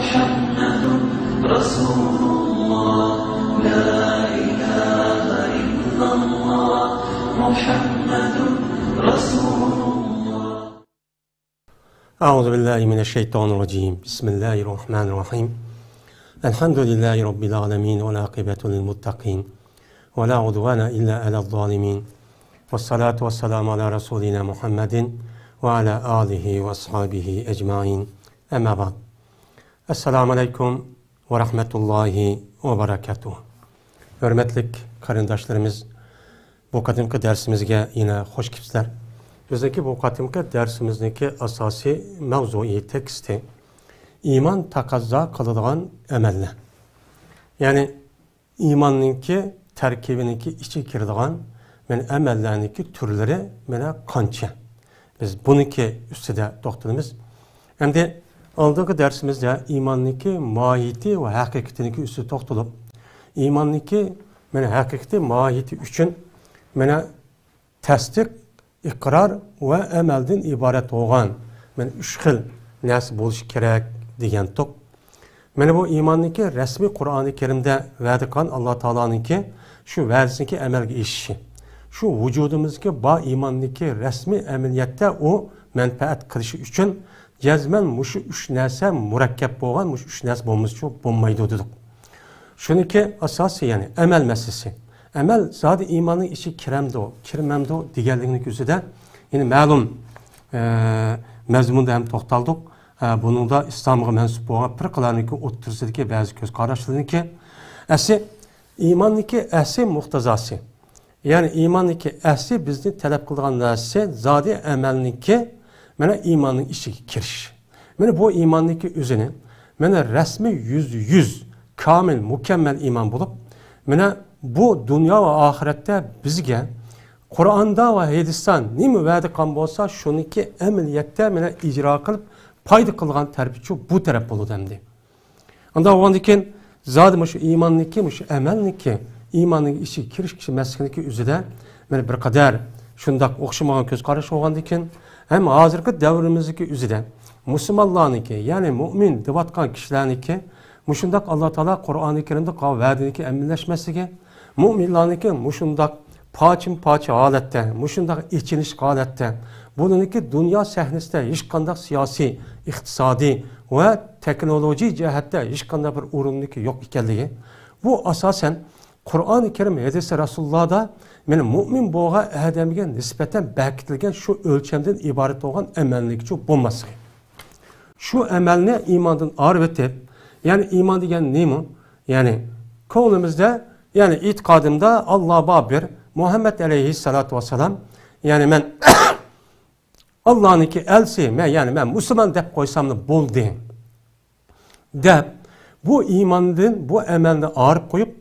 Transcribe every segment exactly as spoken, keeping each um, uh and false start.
محمد رسول الله، لا إله إلا الله، محمد رسول الله. أعوذ بالله من الشيطان الرجيم. بسم الله الرحمن الرحيم. الحمد لله رب العالمين، والعاقبة للمتقين، ولا عدوان إلا على الظالمين، والصلاة والسلام على رسولنا محمد وعلى آله وأصحابه أجمعين. أما بعد. السلام عليكم ورحمة الله وبركاته. ھۆرمەتلىك قېرىنداشلىرىمىز، بۇ قېتىمقى دەرسىمىزگە يەنە خوش كېلىپسىلەر. بىزنىڭكى بۇ قېتىمقى دەرسىمىزنىڭكى ئاساسىي مەۋزۇيى، تېكىستى ئىمان تەقەززا قىلىدىغان ئەمەللەر. يەنى ئىماننىڭكى تەركىبىنىڭكى ئىچىگە كىرىدىغان مانا ئەمەللەرنىڭكى تۈرلىرى مانا قانچە؟ بىز بۇنىڭكى ئۈستىدە توختىلىمىز. ئەمدى ئالدىنقى دەرسىمىزدە ئىماننىڭكى ماھىيىتى ۋە ھەقىقىتىنىڭكى ئۈستىدە توختىلىپ، ئىماننىڭكى مانا ھەقىقىتى، ماھىيىتى ئۈچۈن مانا تەستىق، ئىقرار ۋە ئەمەلدىن ئىبارەت بولغان مانا ئۈچ خىل نەرسە بولۇشى كېرەك دېگەنتۇق. مانا بۇ ئىماننىڭكى رەسمىي قۇرئانى كەرىمدە ۋەدە قىلغان ئاللا تائالانىڭكى شۇ ۋەدىسىنىڭكى ئەمەلگە ئېشىشى، شۇ ۋۇجۇدىمىزدىكى بار ئىماننىڭكى رەسمىي ئەمەلىيەتتە ئۇ مەنپەئەت قىلىشى ئۈچۈن جەزمەن مۇشۇ ئۈچ نەرسە مۇرەككەپ بولغان، مۇشۇ ئۈچ نەرسە بولمىسىچۇ بولمايدۇ دېدۇق. شۇنىڭكى ئاساسى، يەنى ئەمەل مەسىلىسى. ئەمەل زادى ئىماننىڭ ئىچىگە كىرەمدۇ، كىرمەمدۇ دېگەنلىكنىڭ ئۆزىدە، يەنى مەلۇم، ئە، مەزمۇندا ھەم توختالدۇق. ئە، بۇنىڭدا ئىسلامغا مەنسۇپ بولغان پىرقىلەرنىڭكى ئوتتۇرىسىدىكى بەزى كۆز قاراشلىرىنىڭكى ئەسلى ئىماننىڭكى ئەسلى مۇقتەزاسى. يەنى ئىماننىڭكى ئەسلى بىزدىن تەلەپ قىلىدىغان نەرسىسى زادى ئەمەلنىڭكى، مانا ئىماننىڭ ئىچىگە كىرىش. مانا بۇ ئىماننىڭكى ئۆزىنى، مانا رەسمىي يۈزدە يۈز كامىل، مۇكەممەل ئىمان بولۇپ، مانا بۇ دۇنيا ۋە ئاخىرەتتە بىزگە قۇرئاندا ۋە ھەدىستە نېمە ۋەدە قىلغان بولسا، شۇنىڭكى ئەمەلىيەتتە مانا ئىجرا قىلىپ پايدا قىلغان تەرىپىچۇ بۇ تەرەپ بولىدۇ ئەمدى. ئانداق بولغاندىن كېيىن زادى مۇشۇ ئىماننىڭكى، مۇشۇ ئەمەلنىڭكى، ئىماننىڭ ئىچىگە كىرىش، كىرمەسلىكنىڭكى ئۆزىدە مانا بىر قەدەر شۇنداق ئوخشىمىغان كۆز قاراش بولغاندىن كېيىن، ھەم ھازىرقى دەۋرىمىزدىكى ئۆزىدە مۇسۇلمانلارنىڭكى، يەنى مۇئمىن دەۋاتقان كىشىلەرنىڭكى مۇشۇنداق ئاللا تائالا قۇرئانى كەرىمدە قىلغان ۋەدىنىڭكى ئەمەللەشمەسلىكى، مۇئمىنلارنىڭكى مۇشۇنداق پارچىمۇ پارچە ھالەتتە، مۇشۇنداق ئېچىنىشلىق ھالەتتە، بۇنىڭكى دۇنيا سەھنىسىدە ھېچقانداق سىياسىي، ئىقتىسادىي ۋە تېخنولوگىيە جەھەتتە ھېچقانداق بىر ئورنىنىڭكى يوق ئىكەنلىكى، بۇ ئاساسەن قۇرئانى كەرىم، ھەدىسى رەسۇلۇللادا مانا مۇئمىن بولغان ئادەمگە نىسبەتەن بەكىتىلگەن شۇ ئۆلچەمدىن ئىبارەت بولغان ئەمەلنىڭكى بولماسلىقى. شۇ ئەمەلنى ئىماندىن ئايرىۋېتىپ، يەنى ئىمان دېگەن نېمە؟ يەنى كۆڭلىمىزدە، يەنى ئېتىقادىمدا ئاللا بار بىر، مۇھەممەد ئەلەيھىسسالاتۇ ۋەسسالام، يەنى مەن ئاللانىڭكى ئەلچىسى، مەن، يەنى مەن مۇسۇلمان دەپ قويساملا بولدى دەپ، بۇ ئىماندىن، بۇ ئەمەلنى ئايرىپ قويۇپ،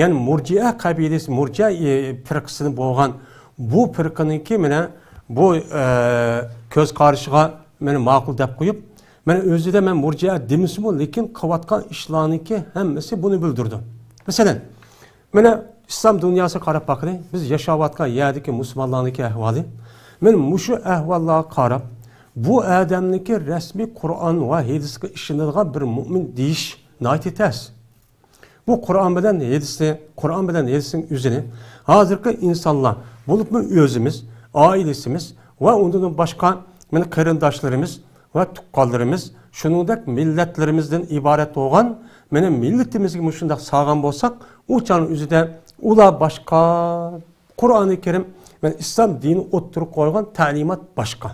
يەنى مۇرجىئە قەبىلىسى، مۇرجىئە، ئى، پىرقىسىدىن بولغان بۇ پىرقىنىڭكى مانا بۇ، ئە، كۆز قارىشىغا مانا ماقۇل دەپ قويۇپ، مانا ئۆزىدە مەن مۇرجىئە دېمىسىمۇ، لېكىن قىلىۋاتقان ئىشلارنىڭكى ھەممىسى بۇنى بىلدۈرىدۇ. مەسىلەن، مانا ئىسلام دۇنياسىغا قاراپ باقىلى، بىز ياشاۋاتقان يەردىكى مۇسۇلمانلارنىڭكى ئەھۋالى. مانا مۇشۇ ئەھۋاللارغا قاراپ، بۇ ئادەمنىڭكى رەسمىي قۇرئان ۋە ھەدىسكە ئىشىنىدىغان بىر مۇئمىن دېيىش ناھايىتى تەس. بۇ قۇرئان بىلەن ھەدىسنى، قۇرئان بىلەن ھەدىسنىڭ ئۆزىنى ھازىرقى ئىنسانلار، بولۇپمۇ ئۆزىمىز، ئائىلىسىمىز ۋە ئۇندىن باشقا مانا قېرىنداشلىرىمىز ۋە تۇغقانلىرىمىز، شۇنىڭدەك مىللەتلىرىمىزدىن ئىبارەت بولغان مانا مىللىتىمىزگە مۇشۇنداق سالغان بولساق، ئۇ چاغنىڭ ئۆزىدە ئۇلار باشقا، قۇرئانى كەرىم، مانا ئىسلام دىنى ئوتتۇرىغا قويغان تەلىمات باشقا.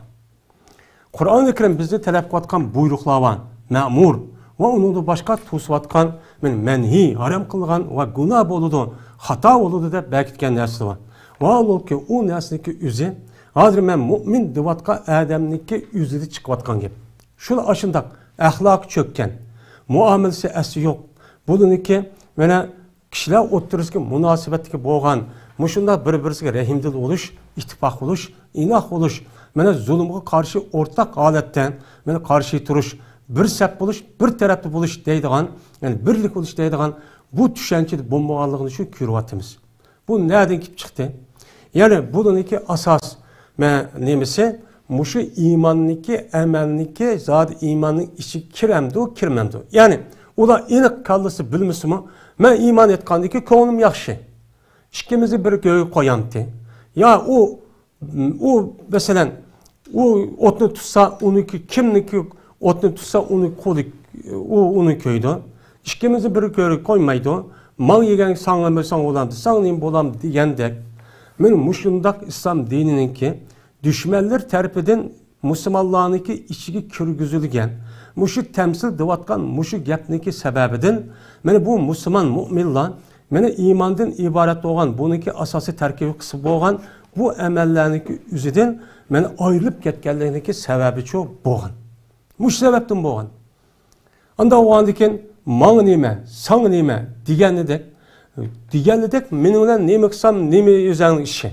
قۇرئانى كەرىم بىزدىن تەلەپ قىلىۋاتقان بۇيرۇقلار بار، مەمۇر، ۋە ئۇنىڭدىن باشقا توسۇۋاتقان مەن-، مەنھىي، ھارام قىلغان ۋە گۇناھ بولىدۇ، خاتا بولىدۇ دەپ بەكىتكەن نەرسىلەر بار. ۋە ھالبۇكى ئۇ نەرسىنىڭكى ئۆزى، ھازىر مەن مۇئمىن دەۋاتقان ئادەمنىڭكى ئۆزىدە چىقىۋاتقان گەپ. شۇلا ئاشۇنداق ئەخلاقى چۆككەن، مۇئامىلىسى ئەسلى يوق. بۇنىڭكى مانا كىشىلەر ئوتتۇرىسىدىكى مۇناسىۋەتتىكى بولغان مۇشۇنداق بىر-بىرسىگە رەھىمدىل بولۇش، ئىتتىپاق بولۇش، ئىناق بولۇش، مانا زۇلۇمغا قارشى ئورتاق ھالەتتە، مانا قارشى تۇرۇش، بىر سەپ بولۇش، بىر تەرەپتە بولۇش دەيدىغان، يەنى بىرلىك بولۇش دەيدىغان بۇ چۈشەنچىدە بولمىغانلىقىنى شۇ كۆرۈۋاتىمىز. بۇ نەدىن كېلىپ چىقتى؟ يەنى بۇنىڭكى ئاساس مە-، نېمىسى؟ مۇشۇ ئىماننىكى، ئەمەلنىكى زادى ئىماننىڭ ئىچىگە كىرەمدۇ، كىرمەمدۇ؟ يەنى ئۇلار ئېنىق كاللىسى بىلمىسىمۇ، مەن ئىمان ئېيتقاندىكى كۆڭلۈم ياخشى. ئىككىمىزنى بىر گۆرگە قويامتى؟ يا ئۇ، ئۇ مەسىلەن، ئۇ ئوتنى تۇتسا، ئۇنىڭكى، كىمنىڭكى ئوتنى تۇتسا، ئۇنىڭ قولى، ئۇ ئۇنى كۆيىدۇ. ئىككىمىزنى بىر گۆرگە قويمايدۇ. ماڭا يېگەن ساڭا، ساڭا بولامدۇ، ساڭا نېمە بولامدۇ دېگەندەك. مانا مۇشۇنداق ئىسلام دىنىنىڭكى دۈشمەنلەر تەرىپىدىن مۇسۇلمانلارنىڭكى ئىچىگە كىرگۈزۈلگەن مۇشۇ تەمسىل دەۋاتقان مۇشۇ گەپنىڭكى سەۋەبىدىن، مانا بۇ مۇسۇلمان مۆمىنلار، مانا ئىماندىن ئىبارەت بولغان، بۇنىڭكى ئاساسىي تەركىبىي قىسمى بولغان بۇ ئەمەللەرنىڭكى ئۆزىدىن مانا ئايرىلىپ كەتكەنلىكىنىڭكى سەۋەبىچۇ بولغان. مۇشۇ سەۋەبتىن بولغان. ئانداق بولغاندىكىن، ماڭا نېمە، ساڭا نېمە دېگەنىدەك، دېگەنىدەك، مېنىڭ بىلەن نېمە قىلسام، نېمە ئۆزەڭنىڭ ئىشى.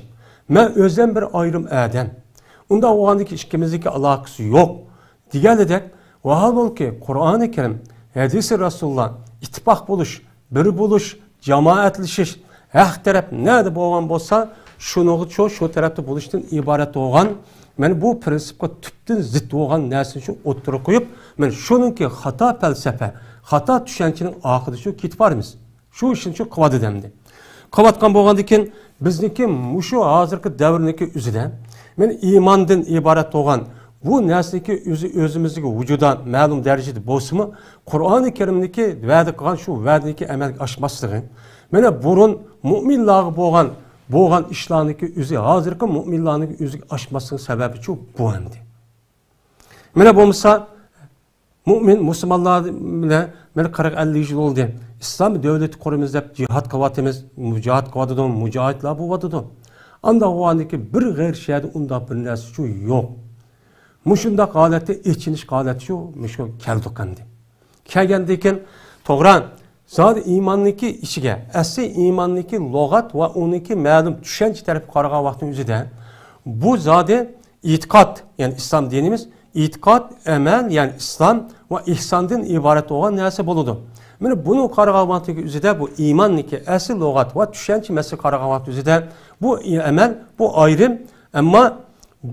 مەن ئۆزۈم بىر ئايرىم ئادەم. ئۇنداق بولغاندىكىن ئىككىمىزنىڭكى ئالاقىسى يوق دېگەنىدەك، ۋە ھالبۇكى، قۇرئانى كەرىم، ھەدىسى رەسۇلۇللا، ئىتتىپاق بولۇش، بىر بولۇش، جامائەتلىشىش، ھەق تەرەپ نەدە بولغان بولسا، شۇنىڭغىچۇ شۇ تەرەپتە بولۇشتىن ئىبارەت بولغان، مانا بۇ پىرىنسىپقا تۈپتىن زىت بولغان نەرسىنى شۇ ئوتتۇرىغا قويۇپ، مانا شۇنىڭكى خاتا پەلسەپە، خاتا چۈشەنچىنىڭ ئارقىدا شۇ كېتىپ بارىمىز. شۇ ئىشنى شۇ قىلىۋاتىدۇ ئەمدى. قىلىۋاتقان بولغاندىكىن، بىزنىڭكى مۇشۇ ھازىرقى دەۋرنىڭكى ئۆزىدە، مانا ئىماندىن ئىبارەت بولغان بۇ نەرسىنىڭكى ئۆزى ئۆزىمىزدىكى ۋۇجۇدا مەلۇم دەرىجىدە بولسىمۇ، قۇرئانى كەرىمدىكى ۋەدە قىلغان شۇ ۋەدىنىڭكى ئەمەلگە ئاشماسلىقى، مانا بۇرۇن مۆمىنلارغا بولغان، بولغان ئىشلارنىڭكى ئۆزى ھازىرقى مۆمىنلارنىڭكى ئۆزىگە ئاشماسلىقى سەۋەبىچۇ بۇ ئەمدى. مانا بولمىسا، مۆمىن، مۇسۇلمانلار بىلەن مانا قىرىق ئەللىك يىل بولدى. ئىسلام دۆلىتى قۇرىمىز دەپ جىھاد قىلىۋاتىمىز. مۇجاھىد قىلىۋاتىدۇ، مۇجاھىدلار بولۇۋاتىدۇ. ئانداق بولغاندىكىن بىر غەيرىي شەھەردە ئۇنداق بىر نەرسىچۇ يوق. مۇشۇنداق ھالەتتە ئېچىنىش ھالەتچۇ مۇشۇ كەلدۇق ئەمدى. كەلگەندىن كېيىن، توغرا، زادى ئىماننىڭكى ئىچىگە، ئەسلى ئىماننىڭكى لۇغەت ۋە ئۇنىڭكى مەلۇم چۈشەنچە تەرىپى قارىغان ۋاقتىنىڭ ئۆزىدە، بۇ زادى ئېتىقاد، يەنى ئىسلام دىنىمىز ئېتىقاد، ئەمەل، يەنى ئىسلام ۋە ئېھساندىن ئىبارەت بولغان نەرسە بولىدۇ. مانا بۇنى قارىغان ۋاقتىنىڭكى ئۆزىدە بۇ ئىماننىڭكى ئەسلى لۇغەت ۋە چۈشەنچە مەسىلىگە قارىغان ۋاقتى ئۆزىدە بۇ ئەمەل، بۇ ئايرىم، ئەمما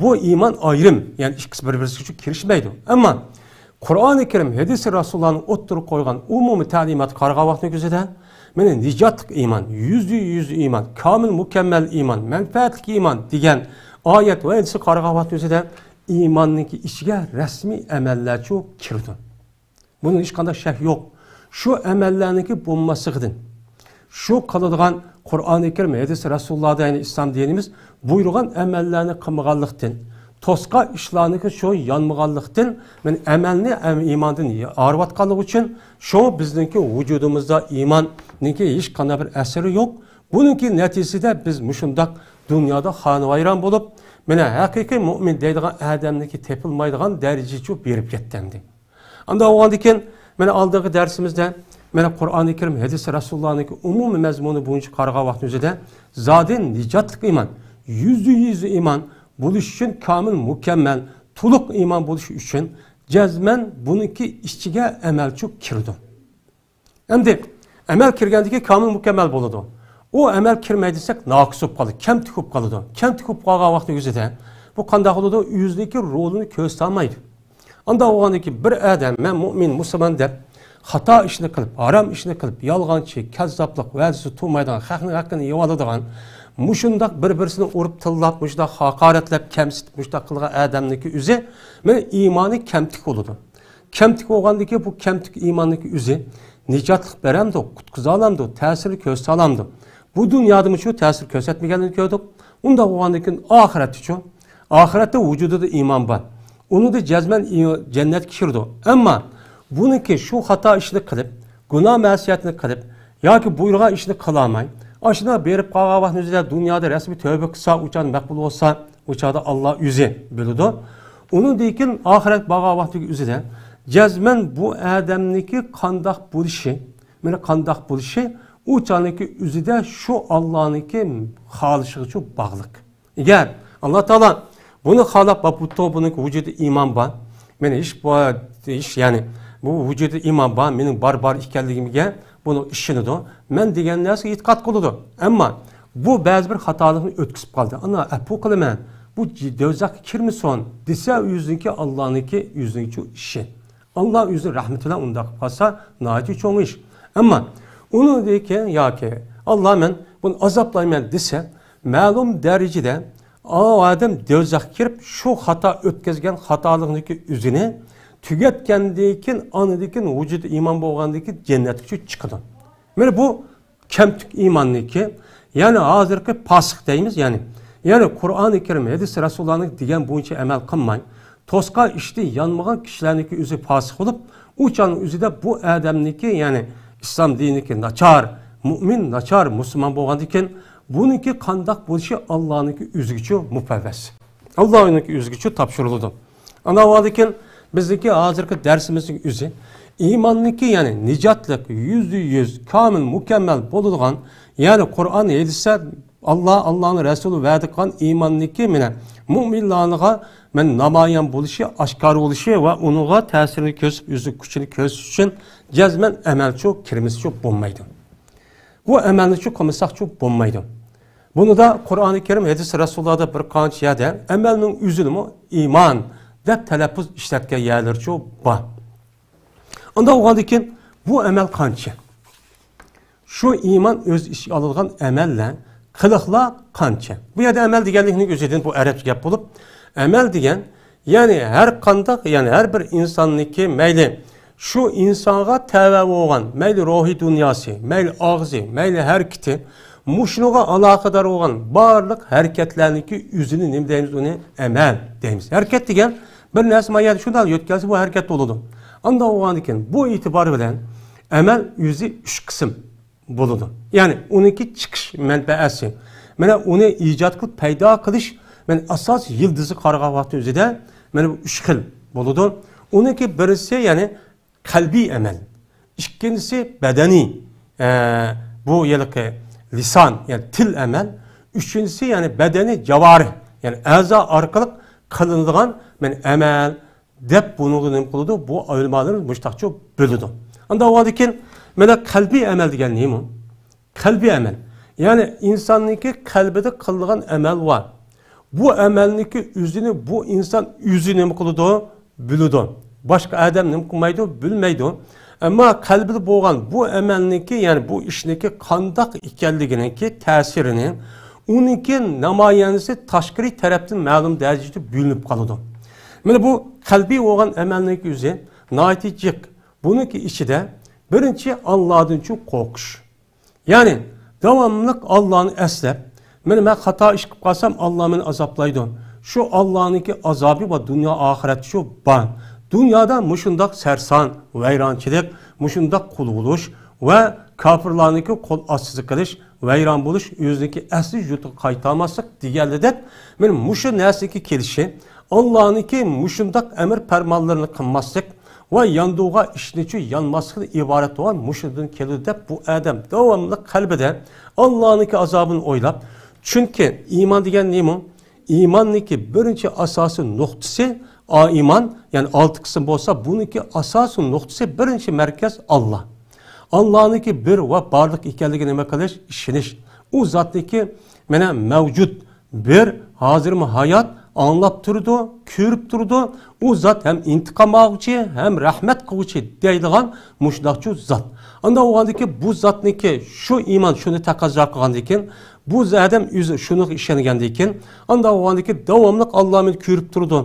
بۇ ئىمان ئايرىم، يەنى ئىككىسى بىر-بىرسىگە كىرىشمەيدۇ. ئەمما قۇرئانى كەرىم، ھەدىسى رەسۇلۇللانىڭ ئوتتۇرىغا قويغان ئومۇمىي تەلىماتقا قارىغان ۋاقتىنىڭ ئۆزىدە، مانا نىجاتلىق ئىمان، يۈزدە يۈز ئىمان، كامىل مۇكەممەل ئىمان، مەنپەئەتلىك ئىمان دېگەن ئايەت ۋە ھەدىسكە قارىغان ۋاقتىنىڭ ئۆزىدە ئىماننىڭكى ئىچىگە رەسمىي ئەمەللەرچۇ كىرىدۇ. بۇنىڭ ھېچقانداق شەك يوق. شۇ ئەمەللەرنىڭكى بولماسلىقىدىن، شۇ قىلىدىغان قۇرئانى كەرىم، ھەدىس رەسۇلۇللادا، يەنى ئىسلام دىنىمىز بۇيرۇغان ئەمەللەرنى قىلمىغانلىقتىن، توسقان ئىشلارنىڭكى شۇ يانمىغانلىقتىن، مەن ئەمەلنى ئەم-، ئىماندىن ئايرىۋاتقانلىقى ئۈچۈن، شۇ بىزنىڭكى ۋۇجۇدىمىزدا ئىماننىڭكى ھېچقانداق بىر ئەسىرى يوق. بۇنىڭكى نەتىجىسىدە بىز مۇشۇنداق دۇنيادا خانىۋايران بولۇپ، مانا ھەقىقىي مۆمىن دەيدىغان ئادەمنىڭكى تېپىلمايدىغان دەرىجىچۇ بېرىپ كەتتى ئەمدى. ئانداق بولغاندىكىن، مانا ئالدىنقى دەرسىمىزدە، مانا قۇرئانى كەرىم، ھەدىس رەسۇلۇللانىڭكى ئومۇمىي مەزمۇنى بويىچە قارىغان ۋاقتىمىزدا، زادى نىجاتلىق ئىمان، يۈزدە يۈز ئىمان بولۇش ئۈچۈن كامىل، مۇكەممەل، تولۇق ئىمان بولۇش ئۈچۈن جەزمەن بۇنىڭكى ئىچىگە ئەمەلچۇ كىرىدۇ. ئەمدى ئەمەل كىرگەندىكىن كامىل مۇكەممەل بولىدۇ. ئۇ ئەمەل كىرمەي دېسەك، ناقىس بولۇپ قالىدۇ، كەمتۈك بولۇپ قالىدۇ. كەمتۈك بولۇپ قالغان ۋاقتى ئۆزىدە بۇ قانداق بولىدۇ؟ ئۆزىنىڭكى رولىنى كۆرسىتەلمەيدۇ. ئانداق بولغاندىكىن بىر ئادەم، مەن مۇئمىن، مۇسۇلمان دەپ خاتا ئىشنى قىلىپ، ھارام ئىشنى قىلىپ، يالغانچى، كەززاپلىق، ۋەدىسى تۇرمايدىغان، خەقنىڭ ھەققىنى يەۋالىدىغان، مۇشۇنداق بىر-بىرسىنى ئۇرۇپ تىللاپ، مۇشۇنداق ھاقارەتلەپ، كەمسىتىپ، مۇشۇنداق قىلغان ئادەمنىڭكى ئۆزى، مانا، ئىمانى كەمتۈك بولىدۇ. كەمتۈك بولغاندىكىن بۇ كەمتۈك ئىماننىڭكى ئۆزى نىجاتلىق بېرەمدۇ، قۇتقۇزالامدۇ، تەسىرى كۆرسىتالامدۇ؟ بۇ دۇنيادىمۇ شۇ تەسىر كۆرسەتمىگەنلىكىنى كۆردۇق. ئۇنداق بولغاندىكىن ئاخىرەتتىچۇ؟ ئاخىرەتتە ۋۇجۇدىدا ئىمان بار. ئۇنىڭدا جەزمەن ئى-، جەننەتكە كىرىدۇ. ئەمما بۇنىڭكى شۇ خاتا ئىشنى قىلىپ، گۇناھ مەسىيەتنى قىلىپ، ياكى بۇيرۇغان ئىشنى قىلالماي، ئاشۇنداق بېرىپ قالغان ۋاقتىمىزدا دۇنيادا رەسمىي تۆبە قىلسا، ئۇ چاغدا مەقبۇل بولسا، ئۇ چاغدا ئاللا ئۆزى بىلىدۇ. ئۇنىڭدىن كېيىن ئاخىرەت بارغان ۋاقتىدىكى ئۆزىدە جەزمەن بۇ ئادەمنىڭكى قانداق بولۇشى، مانا قانداق بولۇشى، ئۇ چاغنىڭكى ئۆزىدە شۇ ئاللانىڭكى خالىشىغىچۇ باغلىق. ئەگەر ئاللا تائالا بۇنى خالاپ، بۇ توغرا، بۇنىڭكى ۋۇجۇدى ئىمان بار، مېنىڭ ھېچ بۇ، ھېچ، يەنى بۇ ۋۇجۇدى ئىمان بار، مېنىڭ بار، بار ئىكەنلىكىمگە بۇنى ئىشىنىدۇ. مەن دېگەن نەرسىگە ئېتىقاد قىلىدۇ. ئەمما بۇ بەزى بىر خاتالىقنى ئۆتكۈزۈپ قالدى. ئانا، ئەپۇ قىلىمەن، بۇ جى-، دوزاخقا كىرمىسۇن دېسە، ئۆزىنىڭكى، ئاللانىڭكى، ئۆزىنىڭكى ئىشى. ئاللا ئۆزى رەھمىتى بىلەن ئۇنداق قىلىپ قالسا، ناھايىتى چوڭ ئىش. ئەمما ئۇنىڭدىكى ياكى ئاللا مەن بۇنى ئازابلايمەن دېسە، مەلۇم دەرىجىدە ئۇ ئادەم دوزاخقا كىرىپ، شۇ خاتا ئۆتكەزگەن خاتالىقنىڭكى ئۆزىنى تۈگەتكەندىن كېيىن، ئاندىن كېيىن ۋۇجۇدى ئىمان بولغاندىن كېيىن جەننەتكە چىقىدۇ. مانا بۇ كەمتۈك ئىماننىكى، يەنى ھازىرقى پاسىق دەيمىز، يەنى، يەنى قۇرئانى كەرىم، ھەدىس رەسۇللارنىڭ دېگەن بويىچە ئەمەل قىلماي، توسقان ئىشتا يانمىغان كىشىلەرنىڭكى ئۆزى پاسىق بولۇپ، ئۇ چاغنىڭ ئۆزىدە بۇ ئادەمنىكى، يەنى ئىسلام دىنىنىكى ناچار، مۇئمىن ناچار مۇسۇلمان بولغاندىكىن، بۇنىڭكى قانداق بولۇشى ئاللانىڭكى ئۆزىگىچە مۇپەۋۋەس. ئاللانىڭكى ئۆزىگىچە تاپشۇرۇلىدۇ. ئاندىن كېيىن بىزنىڭكى ھازىرقى دەرسىمىزنىڭ ئۆزى ئىماننىڭكى، يەنى نىجاتلىق، يۈزدە يۈز كامىل، مۇكەممەل بولىدىغان، يەنى قۇرئان، ھەدىستە ئاللا، ئاللانىڭ رەسۇلى ۋەدە قىلغان ئىماننىڭكى مانا مۇئمىنلارغا مانا نامايان بولۇشى، ئاشكارا بولۇشى ۋە ئۇنىڭغا تەسىرىنى كۆرسىتىپ، ئۆزى كۈچىنى كۆرسىتىش ئۈچۈن جەزمەن ئەمەلچۇ كىرمىسىچۇ بولمايدۇ. بۇ ئەمەلنىچۇ قىلمىساقچۇ بولمايدۇ. بۇنىدا قۇرئانى كەرىم، ھەدىس رەسۇللاردا بىر قانچە يەردە ئەمەلنىڭ ئۆزىنىمۇ ئىمان دەپ تەلەپپۇز ئىشلەتكەن يەرلىرىچۇ بار. ئانداق بولغاندىكىن بۇ ئەمەل قانچە؟ شۇ ئىمان ئۆز ئىچىگە ئالىدىغان ئەمەللەر، قىلىقلار قانچە؟ بۇ يەردە ئەمەل دېگەنلىكنىڭ ئۆزىدىن بۇ ئەرەبچە گەپ بولۇپ، ئەمەل دېگەن، يەنى ھەر قانداق، يەنى ھەر بىر ئىنساننىڭكى مەيلى شۇ ئىنسانغا تەۋە بولغان، مەيلى روھىي دۇنياسى، مەيلى ئاغزى، مەيلى ھەرىكىتى، مۇشۇنىڭغا ئالاقىدار بولغان بارلىق ھەرىكەتلەرنىڭكى ئۆزىنى نېمە دەيمىز؟ ئۇنى ئەمەل دەيمىز. ھەرىكەت دېگەن بىر نەرسە مانا يەردە شۇنداق يۆتكەلسە، بۇ ھەرىكەت بولىدۇ. ئانداق بولغاندىكىن بۇ ئېتىبار بىلەن ئەمەل ئۆزى ئۈچ قىسىم بولىدۇ. يەنى ئۇنىڭكى چىقىش مەنبەسى. مانا ئۇنى ئىجاد قىلىپ پەيدا قىلىش، مانا ئاساس يىلدىزى قارىغان ۋاقتى ئۆزىدە مانا بۇ ئۈچ خىل بولىدۇ. ئۇنىڭكى بىرسى، يەنى قەلبىي ئەمەل. ئىككىنچىسى بەدەنىي، ئە، بۇ ھېلىقى لىسان، يەنى تىل ئەمەل. ئۈچىنچىسى، يەنى بەدەنىي جاۋارىھ، يەنى ئەزا ئارقىلىق قىلىنىدىغان مانا ئەمەل. دەپ بۇنىڭغا نېمە قىلىدۇ؟ بۇ ئۆلىمالىرىمىز مۇشتاقچە بۆلىدۇ. ئانداق بولغاندىكىن، مانا قەلبىي ئەمەل دېگەن نېمە؟ قەلبىي ئەمەل. يەنى ئىنساننىڭكى قەلبىدە قىلىدىغان ئەمەل بار. بۇ ئەمەلنىڭكى ئۆزىنى بۇ ئىنسان ئۆزى نېمە قىلىدۇ؟ بىلىدۇ. باشقا ئادەم نېمە قىلمايدۇ؟ بىلمەيدۇ. ئەمما قەلبىدە بولغان بۇ ئەمەلنىڭكى، يەنى بۇ ئىشنىڭكى قانداق ئىكەنلىكىنىڭكى تەسىرىنى، ئۇنىڭكى نامايەندىسى تاشقىرى تەرەپتىن مەلۇم دەرىجىدە بىلىنىپ قالىدۇ. مانا بۇ قەلبىي بولغان ئەمەلنىڭكى ئۆزى ناھايىتى جىق. بۇنىڭكى ئىچىدە بىرىنچى ئاللادىنچۇ قورقۇش. يەنى داۋاملىق ئاللانى ئەسلەپ، مانا مەن خاتا ئىش قىلىپ قالسام، ئاللا مېنى ئازابلايدۇ. شۇ ئاللانىڭكى ئازابى ۋە دۇنيا ئاخىرەتتە شۇ بار. دۇنيادا مۇشۇنداق سەرسان، ۋەيرانچىلىق، مۇشۇنداق قۇل بولۇش ۋە كاپىرلارنىڭكى قول ئاستىدا قېلىش، ۋەيران بولۇش، ئۆزىنىڭكى ئەسلى يۇرتىغا قايتالماسلىق دېگەنلىدەك، مانا مۇشۇ نەرسىگە كېلىشى، ئاللانىڭكى مۇشۇنداق ئەمر پەرمانلىرىنى قىلماسلىق ۋە ياندۇغان ئىشنىچۇ يانماسلىقتىن ئىبارەت بولغان مۇشۇدىن كېلىدۇ دەپ، بۇ ئادەم داۋاملىق قەلبىدە ئاللانىڭكى ئازابىنى ئويلاپ، چۈنكى ئىمان دېگەن نېمە؟ ئىماننىڭكى بىرىنچى ئاساسىي نۇقتىسى، ئا، ئىمان، يەنى ئالتە قىسىم بولسا، بۇنىڭكى ئاساسىي نۇقتىسى، بىرىنچى مەركەز ئاللا. ئاللانىڭكى بىر ۋە بارلىق ئىكەنلىكىگە نېمە قىلىش؟ ئىشىنىش. ئۇ زاتنىڭكى مانا مەۋجۇت، بىر، ھازىرمۇ ھايات، ئاڭلاپ تۇرىدۇ، كۆرۈپ تۇرىدۇ. ئۇ زات ھەم ئىنتىقام ئالغۇچى، ھەم رەھمەت قىلغۇچى دەيدىغان مۇشۇنداقچۇ زات. ئانداق بولغاندىكىن بۇ زاتنىڭكى شۇ ئىمان شۇنى تەقەززا قىلغاندىكىن، بۇ ئادەم ئۆزى شۇنىڭغا ئىشەنگەندىكىن، ئانداق بولغاندىكىن داۋاملىق ئاللا مېنى كۆرۈپ تۇرىدۇ،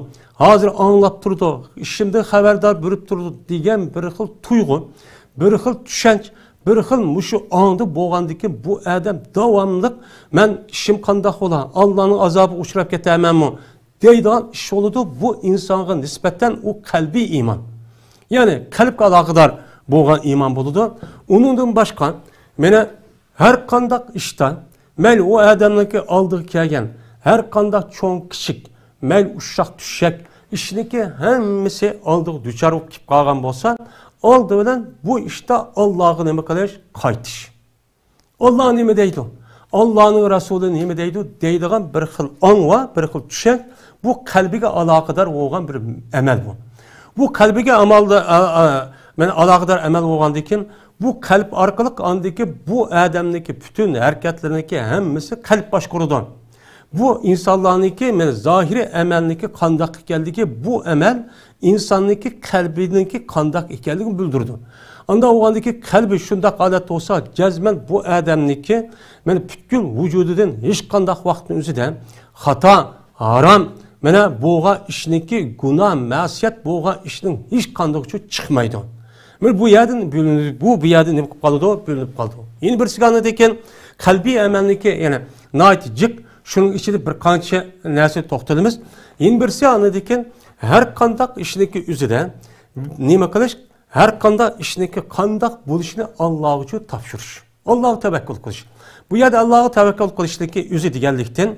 ھازىر ئاڭلاپ تۇرىدۇ، ئىشىمدىن خەۋەردار بېرىپ تۇرىدۇ دېگەن بىر خىل تۇيغۇ، بىر خىل چۈشەنچ، بىر خىل مۇشۇ ئاڭدا بولغاندىكىن، بۇ ئادەم داۋاملىق مەن ئىشىم قانداق بولا، ئاللانىڭ ئازابىغا ئۇچراپ كېتەرمەنمۇ دەيدىغان ئىش بولىدۇ. بۇ ئىنسانغا نىسبەتەن ئۇ قەلبىي ئىمان. يەنى قەلبكە ئالاقىدار بولغان ئىمان بولىدۇ. ئۇنىڭدىن باشقا، مانا ھەر قانداق ئىشتا، مەيلى ئۇ ئادەمنىڭكى ئالدىغا كەلگەن ھەر قانداق چوڭ كىچىك، مەيلى ئۇششاق چۈششەك ئىشنىڭكى ھەممىسى ئالدىغا دۇچار بولۇپ كېلىپ قالغان بولسا، ئالدى بىلەن بۇ ئىشتا ئاللاغا نېمە قىلىش؟ قايتىش. ئاللا نېمە دەيدۇ؟ ئاللانىڭ رەسۇلى نېمە دەيدۇ؟ دەيدىغان بىر خىل ئاڭ ۋە بىر خىل چۈشەنچ، بۇ قەلبىگە ئالاقىدار بولغان بىر ئەمەل بۇ. بۇ قەلبىگە ئامالدا، ئا، ئا، مانا ئالاقىدار ئەمەل بولغاندىن كېيىن، بۇ قەلب ئارقىلىق ئاندىكى بۇ ئادەمنىڭكى پۈتۈن ھەرىكەتلىرىنىڭكى ھەممىسى قەلب باشقۇرىدۇ. بۇ ئىنسانلارنىڭكى، مانا، زاھىرىي ئەمەلنىڭكى قانداق ئىكەنلىكى، بۇ ئەمەل ئىنساننىڭكى قەلبىنىڭكى قانداق ئىكەنلىكىنى بىلدۈرىدۇ. ئانداق بولغاندىكى قەلبى شۇنداق ھالەتتە بولسا، جەزمەن بۇ ئادەمنىڭكى، مانا، پۈتكۈل ۋۇجۇدىدىن ھېچقانداق ۋاقىتنىڭ ئۆزىدە خاتا، ھارام، مانا، بولغان ئىشنىڭكى، گۇناھ، مەسىيەت بولغان ئىشنىڭ ھېچقاندىقى چىقمايدۇ. مانا بۇ يەردىن بۆلۈنۈپ، بۇ، بۇ يەردىن نېمە قىلىپ قالىدۇ؟ بۆلۈنۈپ قالىدۇ. يەنە بىرسىگە ئاندىن كېيىن قەلبىي ئەمەلنىڭكى، يەنى ناھايىتى جىق، شۇنىڭ ئىچىدە بىر قانچە نەرسە توختىلىمىز. يەنە بىرسى ئاندىن كېيىن ھەر قانداق ئىشنىڭكى ئۆزىدە نېمە قىلىش؟ ھەر قانداق ئىشنىڭكى قانداق بولۇشىنى ئاللاغا تاپشۇرۇش. ئاللاغا تەۋەككۈل قىلىش. بۇ يەردە ئاللاغا تەۋەككۈل قىلىشنىڭكى ئۆزى دېگەنلىكتىن،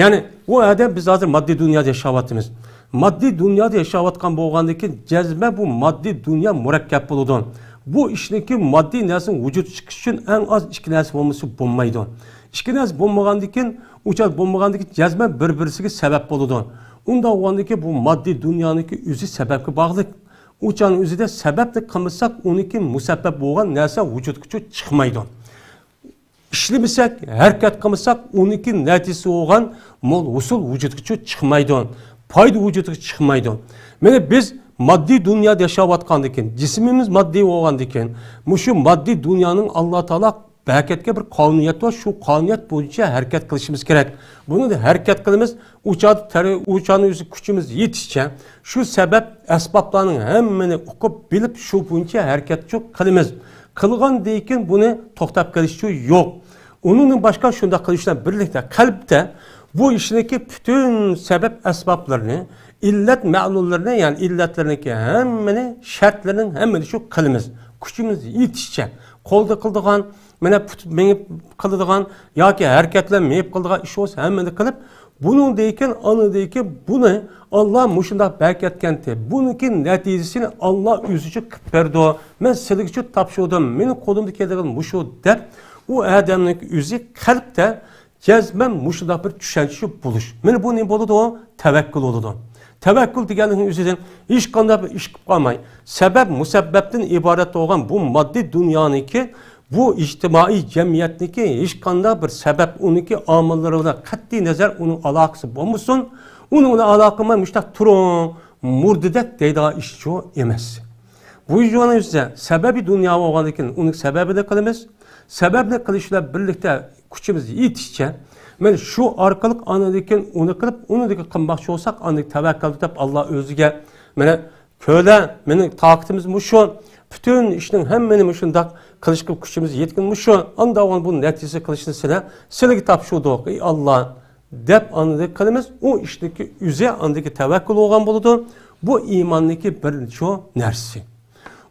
يەنى ئۇ ئادەم، بىز ھازىر ماددىي دۇنيادا ياشاۋاتىمىز. ماددىي دۇنيادا ياشاۋاتقان بولغاندىن كېيىن، جەزمەن بۇ ماددىي دۇنيا مۇرەككەپ بولىدۇ. بۇ ئىشنىڭكى ماددىي نەرسىنىڭ ۋۇجۇدقا چىقىشى ئۈچۈن ئەڭ ئاز ئىككى نەرسە بولمىسا بولمايدۇ. ئىككى نەرسە بولمىغاندىن كېيىن، ئۇ چاغ بولمىغاندىن كېيىن، جەزمەن بىر-بىرسىگە سەۋەب بولىدۇ. ئۇنداق بولغاندىن كېيىن، بۇ ماددىي دۇنيانىڭكى ئۆزى سەۋەبكە باغلىق. ئۇ چاغنىڭ ئۆزىدە سەۋەبنى قىلمىساق، ئۇنىڭكى مۇسەببەپ بولغان نەرسە ۋۇجۇدقىچە چىقمايدۇ. ئىشلىمىسەك، ھەرىكەت قىلمىساق، ئۇنىڭكى نەتىجىسى بولغان مول ھوسۇل ۋۇجۇدقىچە چىقمايدۇ. پايدا ۋۇجۇدقا چىقمايدۇ. مانا بىز ماددىي دۇنيادا ياشاۋاتقاندىكىن، جىسمىمىز ماددىي بولغاندىكىن، مۇشۇ ماددىي دۇنيانىڭ ئاللا تائالا بەركەتكە بىر قانۇنىيەت بار، شۇ قانۇنىيەت بويىچە ھەرىكەت قىلىشىمىز كېرەك. بۇنى ھەرىكەت قىلىمىز، ئۇ چاغدا تەر-، ئۇ چاغنىڭ ئۆزى كۈچىمىز يېتىشىچە شۇ سەۋەب ئەسبابلارنىڭ ھەممىنى ئۇقۇپ بىلىپ، شۇ بويىچە ھەرىكەت قىلىمىز. قىلغاندىن كېيىن بۇنى توختاپ قېلىشچۇ يوق. ئۇنىڭدىن باشقا شۇنداق قىلىش بىلەن بىرلىكتە قەلبتە بۇ ئىشنىڭكى پۈتۈن سەۋەب ئەسبابلىرىنى، ئىللەت مەلۇللىرىنى، يەنى ئىللەتلىرىنىڭكى ھەممىنى، شەرتلىرىنىڭ ھەممىنى شۇ قىلىمىز. كۈچىمىز يېتىشىچە قولدا قىلىدىغان، مانا پۇت مېڭىپ قىلىدىغان ياكى ھەرىكەتلەر مېڭىپ قىلىدىغان ئىش بولسا ھەممىنى قىلىپ، بۇنىڭدىن كېيىن، ئانىدىن كېيىن بۇنى ئاللا مۇشۇنداق بەركەتكەنتى. بۇنىڭكى نەتىجىسىنى ئاللا ئۆزىچە قىلىپ بەردى. مەن سىلىگىچە تاپشۇردۇم. مېنىڭ قولۇمدا كېلىدىغان مۇشۇ دەپ، ئۇ ئادەمنىڭ ئۆزى قەلبتە جەزمەن مۇشۇنداق بىر چۈشەنچە بولۇش. مانا بۇ نېمە بولىدۇ؟ تەۋەككۈل بولىدۇ. تەۋەككۈل دېگەننىڭ ئۆزىدىن ھېچقانداق بىر ئىش قىلىپ قالماي، سەۋەب مۇسەببەپتىن ئىبارەت بولغان بۇ ماددىي دۇنيانىڭكى، بۇ ئىجتىمائىي جەمئىيەتنىڭكى ھېچقانداق بىر سەۋەب، ئۇنىڭكى ئامىللىرى بىلەن قەتئىي نەزەر ئۇنىڭ ئالاقىسى بولمىسۇن، ئۇنىڭ بىلەن ئالاقە قىلماي مۇشۇنداق تۇرۇڭ، مۇردىدەك دەيدىغان ئىشچۇ ئەمەس. بۇ يولنىڭ ئۆزىدە سەۋەبى دۇنيا بولغاندىكىن ئۇنىڭ سەۋەبىنى قىلىمىز. سەۋەبنى قىلىش بىلەن بىرلىكتە كۈچىمىز يېتىشىچە، مانا شۇ ئارقىلىق ئانىدىن كېيىن ئۇنى قىلىپ، ئۇنىدىكى قىلماقچى بولساق، ئاندىن تەۋەككەل دەپ ئاللا ئۆزىگە، مانا كۆرە، مېنىڭ تاقىتىمىز مۇشۇ، پۈتۈن ئىشنىڭ ھەممىنى مۇشۇنداق قىلىشقا كۈچىمىز يەتكىنى مۇشۇ، ئاندا بۇ نەتىجىسى قىلىشنى سىلە، سىلىگە تاپشۇردۇق، ئەي ئاللا، دەپ ئاندىن قىلىمىز. ئۇ ئىشنىڭكى ئۆزى ئاندىكى تەۋەككۈل بولغان بولىدۇ. بۇ ئىماننىڭكى بىرىنچى نەرسىسى.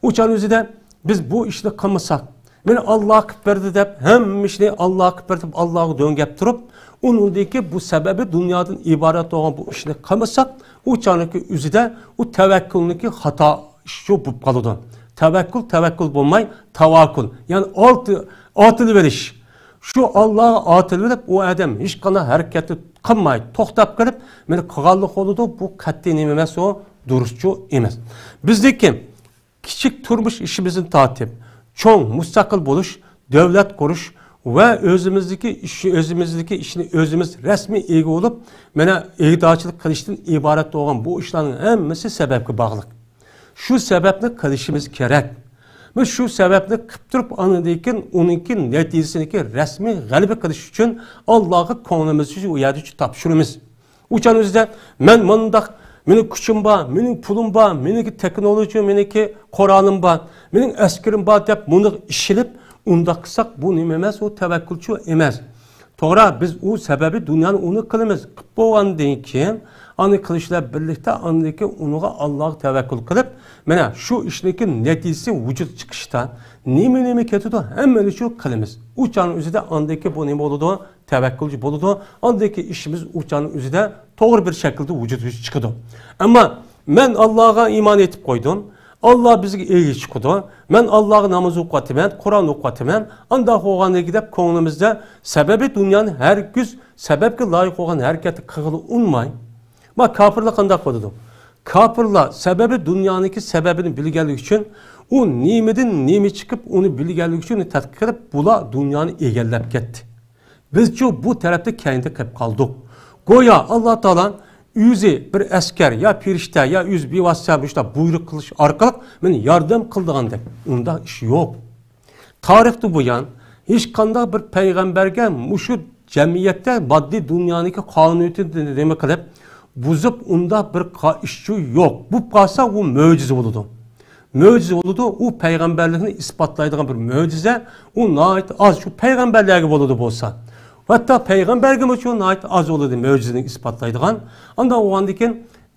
ئۇ چاغنىڭ ئۆزىدە بىز بۇ ئىشنى قىلمىساق، مېنى ئاللا قىلىپ بەردى دەپ، ھەممە ئىشنى ئاللا قىلىپ بەردى دەپ، ئاللاغا دۆڭگەپ تۇرۇپ، ئۇنىڭدىكى بۇ سەۋەبى دۇنيادىن ئىبارەت بولغان بۇ ئىشنى قىلمىساق، ئۇ چاغنىڭكى ئۆزىدە ئۇ تەۋەككۈلنىڭكى خاتا ئىشى بولۇپ قالىدۇ. تەۋەككۈل، تەۋەككۈل بولماي، تاۋاككۇل، يەنى ئالتە-، ئاتىلىۋېلىش. شۇ ئاللاغا ئاتىلىۋېلىپ، ئۇ ئادەم ھېچقانداق ھەرىكەتنى قىلماي، توختاپ قېلىپ، مېنى قىلغانلىق بولىدۇ، بۇ قەتئىي نېمە ئەمەس، ئۇ دۇرۇسچۇ ئەمەس. بىزنىڭكى كىچىك تۇرمۇش ئىشىمىزدىن تارتىپ، چوڭ مۇستەقىل بولۇش، دۆلەت قۇرۇش ۋە ئۆزىمىزدىكى ئىش، ئۆزىمىزدىكى ئىشنى ئۆزىمىز رەسمىي ئىگە بولۇپ، مانا ئىگىدارچىلىق قىلىشتىن ئىبارەت بولغان بۇ ئىشلارنىڭ ھەممىسى سەۋەبكە باغلىق. شۇ سەۋەبنى قىلىشىمىز كېرەك. بىز شۇ سەۋەبنى قىلىپ تۇرۇپ، ئاندىن كېيىن ئۇنىڭكى نەتىجىسىنىڭكى رەسمىي غەلىبە قىلىش ئۈچۈن ئاللاغا كۆڭلىمىزنى شۇ يەردە تاپشۇرىمىز. ئۇ چاغنىڭ ئۆزىدە مەن مۇنداق، مېنىڭ كۈچۈم بار، مېنىڭ پۇلۇم بار، مېنىڭكى تېخنولوگىيە، مېنىڭكى قورالىم بار، مېنىڭ ئەسكىرىم بار دەپ مۇنداق ئىشىنىپ، ئۇنداق قىلساق، بۇ نېمە ئەمەس، ئۇ تەۋەككۈلچۇ ئەمەس. توغرا، بىز ئۇ سەۋەبى دۇنيانى ئۇنى قىلىمىز. قىلىپ بولغاندىن كېيىن، ئانى قىلىش بىلەن بىرلىكتە ئاندىن كېيىن ئۇنىڭغا ئاللاغا تەۋەككۈل قىلىپ، مانا شۇ ئىشنىڭكى نەتىجىسى ۋۇجۇدقا چىقىشتا نېمە-نېمە كېتىدۇ، ھەممىنى شۇ قىلىمىز. ئۇ چاغنىڭ ئۆزىدە ئاندىن كېيىن بۇ نېمە بولىدۇ؟ تەۋەككۈلچى بولىدۇ. ئاندىن كېيىن ئىشىمىز ئۇ چاغنىڭ ئۆزىدە توغرا بىر شەكىلدە ۋۇجۇدقا چىقىدۇ. ئەمما مەن ئاللاغا ئىمان ئېيتىپ قويدۇم. ئاللا بىزگە ئىگە چىقىدۇ. مەن ئاللاغا ناماز ئوقۇۋاتىمەن، قۇرئان ئوقۇۋاتىمەن. ئانداق بولغاندىكى دەپ كۆڭلىمىزدە سەۋەبى دۇنيانى ھەرگىز سەۋەبكە لايىق بولغان ھەرىكەتنى قىلغىلى ئۇنىماي. ما كاپىرلار قانداق بولىدۇ؟ كاپىرلار سەۋەبى دۇنيانىڭكى سەۋەبىنى بىلگەنلىكى ئۈچۈن، ئۇ نېمىدىن نېمە چىقىپ، ئۇنى بىلگەنلىكى ئۈچۈن ئۇنى تەتقىق قىلىپ، بۇلار دۇنيانى ئىگىلەپ كەتتى. بىزچۇ بۇ تەرەپتە كەينىدە قېلىپ قالدۇق. گويا ئاللا تائالا ئۆزى بىر ئەسكەر يا پېرىشتە يا ئۆزى بىۋاسىتە مۇشۇنداق بۇيرۇق قىلىش ئارقىلىق مېنى ياردەم قىلىدىغاندەك، ئۇنداق ئىش يوق. تارىختىن بۇيان ھېچقانداق بىر پەيغەمبەرگە مۇشۇ جەمئىيەتتە ماددىي دۇنيانىڭكى قانۇنىيىتىنى نېمە قىلىپ، بۇزۇپ، ئۇنداق بىر قا-، ئىشچۇ يوق. بولۇپ قالسا، ئۇ مۆجىزە بولىدۇ. مۆجىزە بولىدۇ، ئۇ پەيغەمبەرلىكنى ئىسپاتلايدىغان بىر مۆجىزە، ئۇ ناھايىتى ئاز، شۇ پەيغەمبەرلەرگە بولىدۇ بولسا. ھەتتا پەيغەمبەرگىمۇ شۇ ناھايىتى ئاز بولىدۇ مۆجىزىنى ئىسپاتلايدىغان. ئانداق بولغاندىن كېيىن،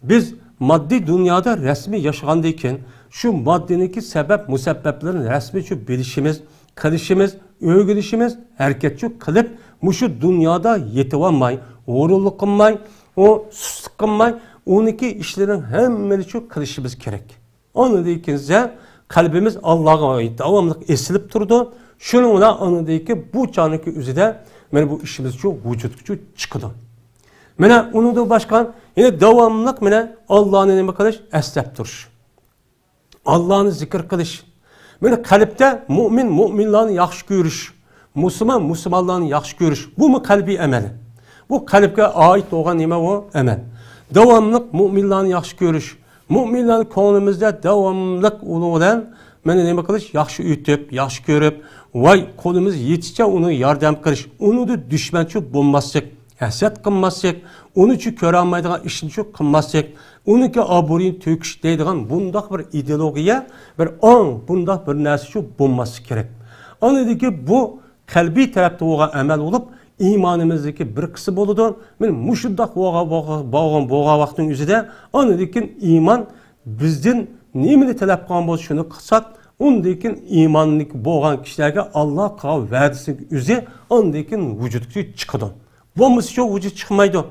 بىز ماددىي دۇنيادا رەسمىي ياشىغاندىن كېيىن، شۇ ماددىنىڭكى سەۋەب مۇسەببەپلىرىنى رەسمىي شۇ بىلىشىمىز، قىلىشىمىز، ئۆگىنىشىمىز، ھەرىكەتچۇ قىلىپ، مۇشۇ دۇنيادا يېتىۋالماي، غۇرۇرلۇق قىلماي، ئۇ سۇسلۇق قىلماي، ئۇنىڭكى ئىشلىرىنىڭ ھەممىنى شۇ قىلىشىمىز كېرەك. ئاندىن كېيىن قەلبىمىز ئاللاغا داۋاملىق ئېسىلىپ تۇرىدۇ. شۇنىڭ بىلەن ئاندىن كېيىن بۇ چاغنىڭكى ئۆزىدە مانا بۇ ئىشىمىزچۇ ۋۇجۇدقىچۇ چىقىدۇ. مانا ئۇنىڭدىن باشقا يەنە داۋاملىق مانا ئاللانى نېمە قىلىش؟ ئەسلەپ تۇرۇش. ئاللانى زىكىر قىلىش. مانا قەلبتە مۇئمىن مۇئمىنلارنى ياخشى كۆرۈش، مۇسۇلمان مۇسۇلمانلارنى ياخشى كۆرۈش، بۇمۇ قەلبىي ئەمەل. بۇ قەلبكە ئائىت بولغان نېمە ئۇ؟ ئەمەل. داۋاملىق مۇئمىنلارنى ياخشى كۆرۈش، مۇئمىنلارنى كۆڭلىمىزدە داۋاملىق ئۇنىڭ بىلەن مانا نېمە قىلىش؟ ياخشى ئۆتۈپ، ياخشى كۆرۈپ، ۋاي قولىمىز يېتىشىچە ئۇنىڭغا ياردەم قىلىش، ئۇنىڭدا دۈشمەنچىلىك بولماسلىق. ھەسەت قىلماسلىق، ئۇنى چۈ كۆرەلمەيدىغان ئىشنى چۈ قىلماسلىق، ئۇنىڭكى ئابرۇيىنى تۆكۈش دەيدىغان بۇنداق بىر ئىدېئولوگىيە، بىر ئاڭ، بۇنداق بىر نەرسە چۈ بولماسلىقى كېرەك. ئاندىن كېيىن بۇ قەلبىي تەرەپتە بولغان ئەمەل بولۇپ، ئىمانىمىزدىكى بىر قىسىم بولىدۇ. مانا مۇشۇنداق بولغان، بولغان، بولغان ۋاقىتنىڭ ئۆزىدە ئاندىن كېيىن ئىمان بىزدىن نېمىنى تەلەپ قىلغان بولسا، شۇنى قىلساق، ئۇندىن كېيىن ئىمانلىق بولغان كىشىلەرگە ئاللا قىلغان ۋەدىسىنىڭ ئۆزى ئاندىن كېيىن ۋۇجۇدقا چىقىدۇ. بولمىسىچۇ ۋۇجۇد چىقمايدۇ.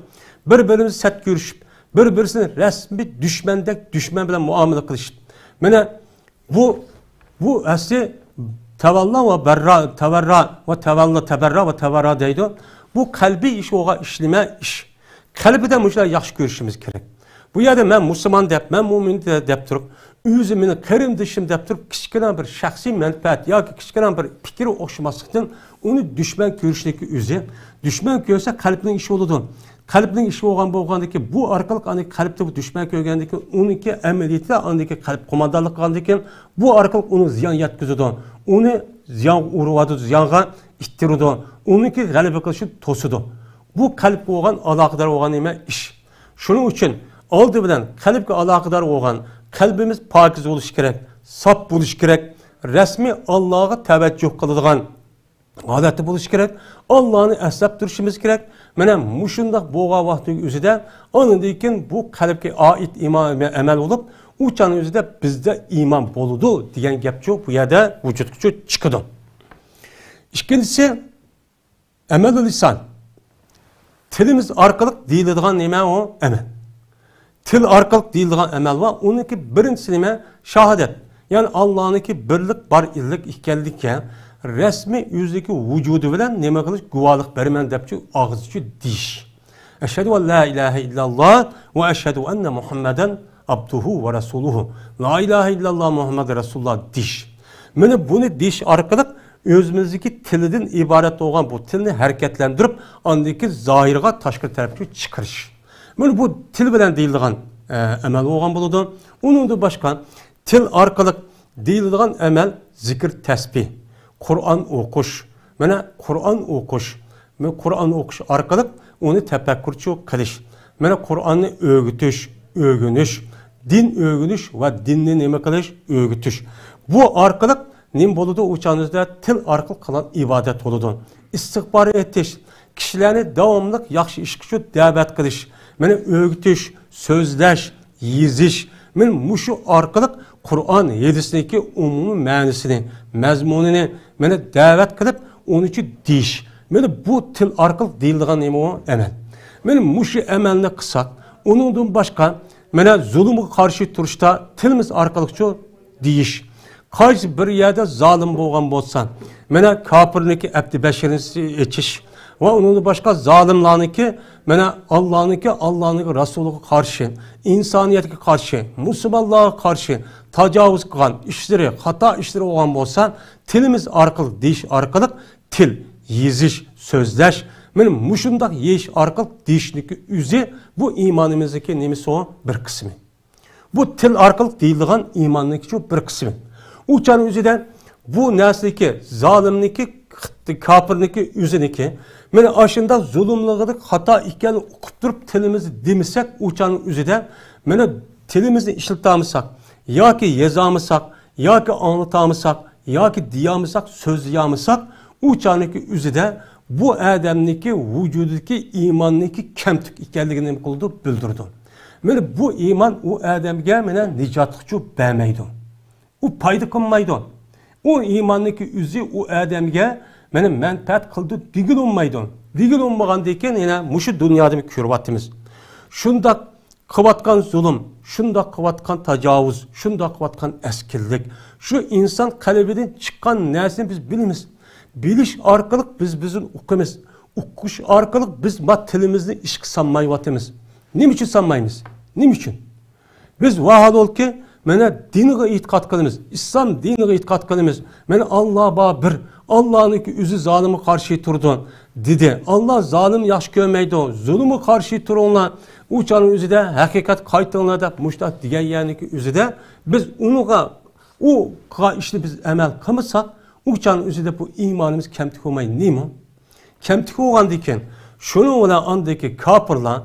بىر-بىرىمىزنى سەت كۆرۈشۈپ، بىر-بىرسىنى رەسمىي دۈشمەندەك دۈشمەن بىلەن مۇئامىلە قىلىشىپ. مانا بۇ، بۇ ئەسلى تەۋەللا ۋە بەررا، تەۋەررا ۋە تەۋەللا، تەبەررا ۋە تەۋەررا دەيدۇ. بۇ قەلبىي ئىش بولغان ئىش نېمە؟ ئىش. قەلبىدە مۇشۇلار ياخشى كۆرۈشىمىز كېرەك. بۇ يەردە مەن مۇسۇلمان دەپ، مەن مۇئمىن دە-، دەپ تۇرۇپ، ئۆزى مېنىڭ قېرىندىشىم دەپ تۇرۇپ، كىچىككىنە بىر شەخسىي مەنپەئەت ياكى كىچىككىنە بىر پىكرى ئوخشىماسلىقتىن ئۇنى دۈشمەن كۆرۈشنىڭكى ئۆزى، دۈشمەن كۆرسە قەلبنىڭ ئىشى بولىدۇ. قەلبنىڭ ئىشى بولغان بولغاندىن كېيىن، بۇ ئارقىلىق ئاندىن كېيىن قەلبتە بۇ دۈشمەن كۆرگەندىن كېيىن، ئۇنىڭكى ئەمەلىيىتىدە ئاندىن كېيىن قەلب قوماندانلىق قىلغاندىن كېيىن، بۇ ئارقىلىق ئۇنىڭ زىيان يەتكۈزىدۇ. ئۇنى زىيانغا ئۇرۇۋاتىدۇ، زىيانغا ئىتتىرىدۇ. ئۇنىڭكى غەلىبە قىلىشىنى توسىدۇ. بۇ قەلبكە بولغان ئالاقىدار بولغان نېمە؟ ئىش. شۇنىڭ ئۈچۈن ئالدى بىلەن قەلبكە ئالاقىدار بولغان، قەلبىمىز پاكىز بولۇشى كېرەك، ساپ بولۇشى كېرەك، رەسمىي ئاللاغا تەۋەججۇھ قىلىدىغان ھالەتتە بولۇشى كېرەك، ئاللانى ئەسلەپ تۇرۇشىمىز كېرەك. مانا مۇشۇنداق بولغان ۋاقىتنىڭ ئۆزىدە ئاندىن كېيىن بۇ قەلبكە ئائىت ئىمان ئەمەل بولۇپ، ئۇ چاغنىڭ ئۆزىدە بىزدە ئىمان بولىدۇ دېگەن گەپچۇ بۇ يەردە ۋۇجۇدقىچۇ چىقىدۇ. ئىككىنچىسى، ئەمەلۇ لىسان. تىلىمىز ئارقىلىق دېيىلىدىغان نېمە ئۇ؟ ئەمەل. تىل ئارقىلىق دېيىلىدىغان ئەمەل بار. ئۇنىڭكى بىرىنچىسى نېمە؟ شاھادەت. يەنى ئاللانىڭكى بىرلىك، بار ئىللىك ئىكەنلىككە رەسمىي ئۆزىنىڭكى ۋۇجۇدى بىلەن نېمە قىلىش؟ گۇۋاھلىق بېرىمەن دەپچۇ ئاغزىچۇ دېيىش. ئەشھەدۇ ئەن لا ئىلاھە ئىللاللا ۋە ئەشھەدۇ ئەننە مۇھەممەدەن ئابدۇھۇ ۋە رەسۇلۇھۇ. لا ئىلاھە ئىللاللا مۇھەممەد رەسۇلۇللا دېيىش. مانا بۇنى دېيىش ئارقىلىق ئۆزىمىزدىكى تىلىدىن ئىبارەت بولغان بۇ تىلنى ھەرىكەتلەندۈرۈپ، ئاندىن كېيىن زاھىرغا تاشقىرى تەرەپكە چىقىرىش. مانا بۇ تىل بىلەن دېيىلىدىغان، ئە، ئەمەل بولغان بولىدۇ. ئۇنىڭدىن باشقا تىل ئارقىلىق دېيىلىدىغان ئەمەل زىكىر، تەسبىھ، قۇرئان ئوقۇش. مانا قۇرئان ئوقۇش. مانا قۇرئان ئوقۇش ئارقىلىق ئۇنى تەپەككۇرچۇ قىلىش. مانا قۇرئاننى ئۆگىتىش، ئۆگىنىش، دىن ئۆگىنىش ۋە دىننى نېمە قىلىش؟ ئۆگىتىش. بۇ ئارقىلىق نېمە بولىدۇ؟ ئۇ چاغنىڭىزدا تىل ئارقىلىق قىلغان ئىبادەت بولىدۇ. ئىستىغپار ئېيتىش، كىشىلەرنى داۋاملىق ياخشى ئىشقىچۇ دەۋەت قىلىش، مانا ئۆگىتىش، سۆزلەش، يېزىش، مانا مۇشۇ ئارقىلىق قۇرئان، ھەدىسنىڭكى ئومۇمىي مەنىسىنى، مەزمۇنىنى، مانا دەۋەت قىلىپ، ئۇنىچۇ دېيىش. مانا بۇ تىل ئارقىلىق دېيىلىدىغان نېمە ئۇ؟ ئەمەل. مانا مۇشۇ ئەمەلنى قىلساق، ئۇنىڭدىن باشقا، مانا زۇلۇمغا قارشى تۇرۇشتا تىلىمىز ئارقىلىقچۇ دېيىش. قايسى بىر يەردە زالىم بولغان بولسا، مانا كاپىرنىڭكى ئەپتى بەشىرىنى ئېچىش ۋە ئۇنىڭدىن باشقا زالىملارنىڭكى، مانا ئاللانىڭكى، ئاللانىڭ رەسۇلىغا قارشى، ئىنسانىيەتكە قارشى، مۇسۇلمانلارغا قارشى تاجاۋۇز قىلغان ئىشلىرى، خاتا ئىشلىرى بولغان بولسا، تىلىمىز ئارقىلىق دېيىش ئارقىلىق تىل، يېزىش، سۆزلەش، مانا مۇشۇنداق يېيىش ئارقىلىق دېيىشنىكى ئۆزى بۇ ئىمانىمىزنىڭكى نېمىسى ئۇ؟ بىر قىسمى. بۇ تىل ئارقىلىق دېيىلىدىغان ئىماننىڭكى شۇ بىر قىسمى. ئۇ چاغنىڭ ئۆزىدە بۇ نەرسىنىڭكى، زالىمنىڭكى، كاپىرنىڭكى ئۆزىنىڭكى، مانا ئاشۇنداق زۇلۇملۇقىنىڭ خاتا ئىكەنلىكىنى ئۇقۇپ تۇرۇپ تىلىمىزنى دېمىسەك، ئۇ چاغنىڭ ئۆزىدە مانا تىلىمىزنى ئىشلىتەلمىسەك ياكى يازالمىساق، ياكى ئاڭلىتالمىساق، ياكى دېيەلمىسەك، سۆزلىيەلمىسەك، ئۇ چاغنىڭكى ئۆزىدە بۇ ئادەمنىڭكى ۋۇجۇدىدىكى ئىماننىڭكى كەمتۈك ئىكەنلىكىنى نېمە قىلىدۇ؟ بىلدۈرىدۇ. مانا بۇ ئىمان ئۇ ئادەمگە مانا نىجاتلىقچۇ بەرمەيدۇ. ئۇ پايدا قىلمايدۇ. ئۇ ئىماننىڭكى ئۆزى ئۇ ئادەمگە مانا مەنپەئەت قىلىدۇ دېگىلى بولمايدۇ. دېگىلى بولمىغاندىن كېيىن يەنە مۇشۇ دۇنيادا كۆرۈۋاتىمىز. شۇنداق قىلىۋاتقان زۇلۇم، شۇنداق قىلىۋاتقان تاجاۋۇز، شۇنداق قىلىۋاتقان ئەسكىنلىك، شۇ ئىنسان قەلبىدىن چىققان نەرسىنى بىز بىلىمىز. بىلىش ئارقىلىق بىز بىزنى ئۇقىمىز. ئۇقۇش ئارقىلىق بىز ما تىلىمىزنى ئىشقا سالمايۋاتىمىز. نېمە ئۈچۈن سالمايمىز؟ نېمە ئۈچۈن؟ بىز ۋاھالولكى، مانا دىنغا ئېتىقاد قىلىمىز، ئىسلام دىنىغا ئېتىقاد قىلىمىز. مانا ئاللا بار بىر، ئاللانىڭكى ئۆزى زالىمغا قارشى تۇرىدۇ، دېدى. ئاللا زالىمنى ياخشى كۆرمەيدۇ، زۇلۇمغا قارشى تۇرۇڭلار. ئۇ چاغنىڭ ئۆزىدە ھەقىقەت قايتىڭلار دەپ مۇشۇنداق دېگەن يەرنىڭكى ئۆزىدە بىز ئۇنىڭغا، ئۇ قىلغان ئىشنى بىز ئەمەل قىلمىساق، ئۇ چاغنىڭ ئۆزىدە بۇ ئىمانىمىز كەمتۈك بولماي نېمە؟ كەمتۈك بولغاندىن كېيىن، شۇنىڭ بىلەن ئاندىكى كاپىرلار،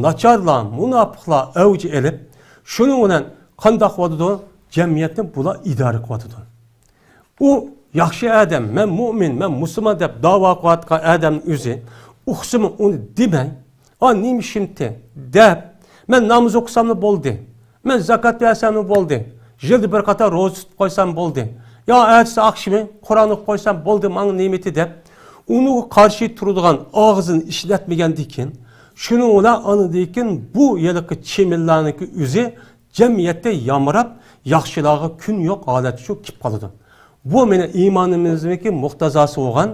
ناچارلار، مۇناپىقلار ئەۋج ئېلىپ، شۇنىڭ بىلەن قانداق قىلىۋاتىدۇ؟ جەمئىيەتنى بۇلار ئىدارە قىلىۋاتىدۇ. ئۇ ياخشى ئادەم، مەن مۇئمىن، مەن مۇسۇلمان دەپ داۋا قىلىۋاتقان ئادەمنىڭ ئۆزى ئۇقسىمۇ ئۇنى دېمەي، ئا، نېمە ئىشىمتى دەپ، مەن ناماز ئوقۇساملا بولدى، مەن زاكات بەرسەملا بولدى، يىلدا بىر قېتىم روزا تۇتۇپ قويسام بولدى، يا ئەتىسى ئاخشىمى قۇرئان ئوقۇپ قويسام بولدى، ماڭا نېمىتى دەپ، ئۇنىڭغا قارشى تۇرىدىغان ئاغزىنى ئىشلەتمىگەندىكىن، شۇنىڭ بىلەن ئاندىكىن بۇ ھېلىقى چىمىنلارنىڭكى ئۆزى جەمئىيەتتە يامراپ، ياخشىلارغا كۈن يوق ھالەتكە چۈشۈپ كېتىپ قالىدۇ. بۇ مېنىڭ ئىمانىمىزنىڭكى مۇقتەزاسى بولغان،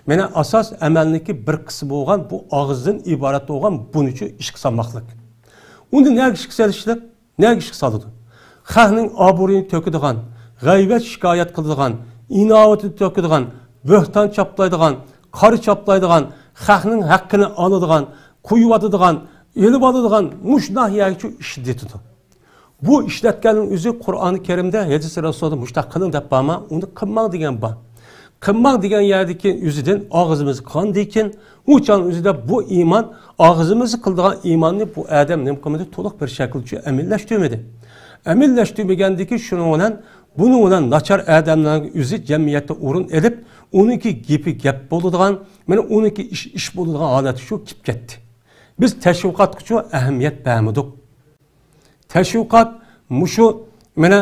مېنىڭ ئاساس ئەمەلنىڭكى بىر قىسمى بولغان بۇ ئاغزىدىن ئىبارەت بولغان بۇنى شۇ ئىشقا سالماقلىق. ئۇنى نەگە ئىشقا سېلىشلىق؟ نەگە ئىشقا سالىدۇ؟ خەقنىڭ ئابرۇيىنى تۆكىدىغان، غەيۋەت شىكايەت قىلىدىغان، ئىناۋىتىنى تۆكىدىغان، بۆھتان چاپلايدىغان، قارا چاپلايدىغان، خەقنىڭ ھەققىنى ئالىدىغان، قويۇۋاتىدىغان، ئېلىۋالىدىغان مۇشۇنداق يەرگىچۇ ئىشلىتىدۇ. بۇ ئىشلەتكەننىڭ ئۆزى قۇرئانى كەرىمدە، ھەدىسى رەسۇلدا مۇشۇنداق قىلىڭ دەپ بارما؟ ئۇنى قىلماڭ دېگەن بار. قىلماڭ دېگەن يەردىكى ئۆزىدىن ئاغزىمىز قىلغاندىكىن، ئۇ چاغنىڭ ئۆزىدە بۇ ئىمان، ئاغزىمىزدا قىلىدىغان ئىماننى بۇ ئادەم نېمە قىلمىدى؟ تولۇق بىر شەكىلدە ئەمەللەشتۈرمىدى. ئەمەللەشتۈرمىگەندىكىن شۇنىڭ بىلەن، بۇنىڭ بىلەن ناچار ئادەملەرنىڭ ئۆزى جەمئىيەتتە ئورۇن ئېلىپ، ئۇنىڭكى گېپى گەپ بولىدىغان، مانا ئۇنىڭكى ئىشى ئىش بولىدىغان ھالەتكە شۇ كېلىپ كەتتى. بىز تەشۋىقاتقىچۇ ئەھمىيەت بەرمىدۇق. تەشۋىقات مۇشۇ، مانا،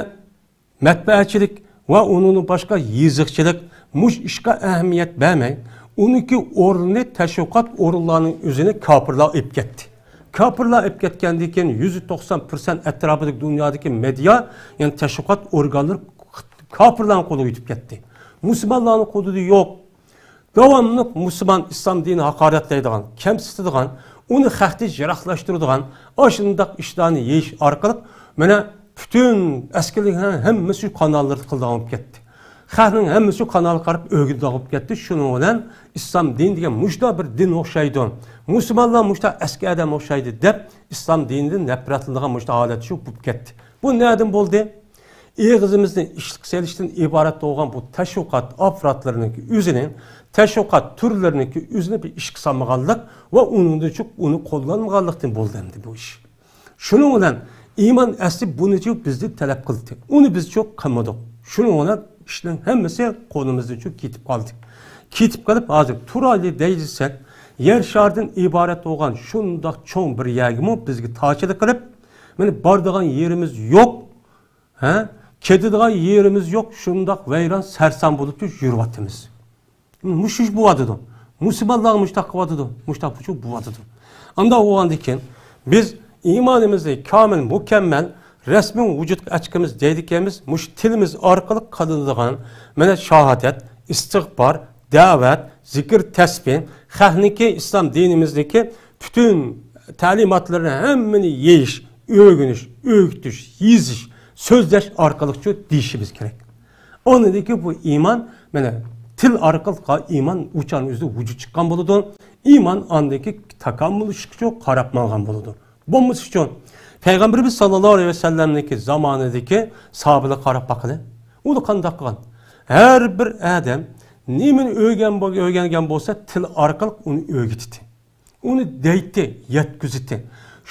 مەتبەئەچىلىك ۋە ئۇنىڭدىن باشقا يېزىقچىلىق مۇشۇ ئىشقا ئەھمىيەت بەرمەي، ئۇنىڭكى ئورنىنى تەشۋىقات ئورۇنلارنىڭ ئۆزىنى كاپىرلار ئېلىپ كەتتى. كاپىرلار ئېلىپ كەتكەندىن كېيىن، يۈزدە توقسان پىرسەنت ئەتراپىدىكى دۇنيادىكى مېدىيا، يەنى تەشۋىقات ئورگانلىرى كاپىرلارنىڭ قولىغا ئۆتۈپ كەتتى. مۇسۇلمانلارنىڭ قولىدا يوق. داۋاملىق مۇسۇلمان ئىسلام دىنىنى ھاقارەتلەيدىغان، كەمسىتىدىغان، ئۇنى خەقتىن يىراقلاشتۇرىدىغان ئاشۇنداق ئىشلارنى يېيىش ئارقىلىق مانا پۈتۈن ئەسكىلىكنىڭ ھەممىسى شۇ قاناللىرىدا قىلىدىغان بولۇپ كەتتى. خەقنىڭ ھەممىسى شۇ قانالغا قاراپ ئۆگىنىدىغان بولۇپ كەتتى. شۇنىڭ بىلەن ئىسلام دىنى دېگەن مۇشۇنداق بىر دىن ئوخشايدۇ، مۇسۇلمانلار مۇشۇنداق ئەسكى ئادەم ئوخشايدۇ دەپ ئىسلام دىنىدىن نەپرەتلىنىدىغان مۇشۇنداق ھالەت شۇ بولۇپ كەتتى. بۇ نەدىن بولدى؟ ئېغىزىمىزنى ئىشقا سېلىشتىن ئىبارەت بولغان بۇ تەشۋىقات ئاپپاراتلىرىنىڭكى ئۆزىنى، تەشۋىقات تۈرلىرىنىڭكى ئۆزىنى بىر ئىشقا سالمىغانلىق ۋە ئۇنىڭدىن چوق ئۇنى قوللانمىغانلىقتىن بولدى ئەمدى بۇ ئىش. شۇنىڭ بىلەن ئىمان ئەسلى بۇنى چوق بىزدىن تەلەپ قىلدى. ئۇنى بىز چوق قىلمىدۇق. شۇنىڭ بىلەن ئىشنىڭ ھەممىسى قولىمىزدىن چوق كېتىپ قالدى. كېتىپ قېلىپ ھازىر تۇرايلى دەي دېسەك، يەر شارىدىن ئىبارەت بولغان شۇنداق چوڭ بىر يەرگىمۇ بىزگە تاچىلىق قىلىپ، مانا بارىدىغان يېرىمىز يوق. ھە؟ كېتىدىغان يېرىمىز يوق، شۇنداق ۋەيران سەرسان بولۇپ يۈرۈۋاتىمىز. مۇشۇ ئىش بولۇۋاتىدۇ. مۇسۇلمانلارغا مۇشۇنداق قىلىۋاتىدۇ، مۇشۇنداق بولۇۋاتىدۇ. ئانداق بولغاندىكىن، بىز ئىمانىمىزنى كامىل، مۇكەممەل، رەسمىي ۋۇجۇدقا ئاچقىمىز دەيدىكەنمىز، مۇشۇ تىلىمىز ئارقىلىق قىلىنىدىغان، مانا، شاھادەت، ئىستىغپار، دەۋەت، زىكىر، تەسبىھ، خەقنىڭكى، ئىسلام دىنىمىزنىڭكى پۈتۈن تەلىماتلىرىنى ھەممىنى يېيىش، ئۆگىنىش، ئۆگىتىش، يېزىش، سۆزلەش ئارقىلىقچۇ دېيىشىمىز كېرەك. ئاندىن كېيىن بۇ ئىمان، مانا، تىل ئارقىلىق ئىمان ئۇچان ئۆزى ۋۇجۇد چىققان بولىدۇ. ئىمان ئاندىكى تاكامۇللىشىشقىچۇ قاراپ ماڭغان بولىدۇ. بولمىسىچۇ، پەيغەمبىرىمىز ساللاللاھۇ ئەلەيھى ۋەسەللەمنىڭكى زامانىدىكى ساھابىلەرگە قاراپ باقىلى. ئۇلار قانداق قىلغان؟ ھەر بىر ئادەم نېمىنى ئۆگەن-، ئۆگەنگەن بولسا، تىل ئارقىلىق ئۇنى ئۆگىتىتتى. ئۇنى دەيتتى، يەتكۈزىتتى.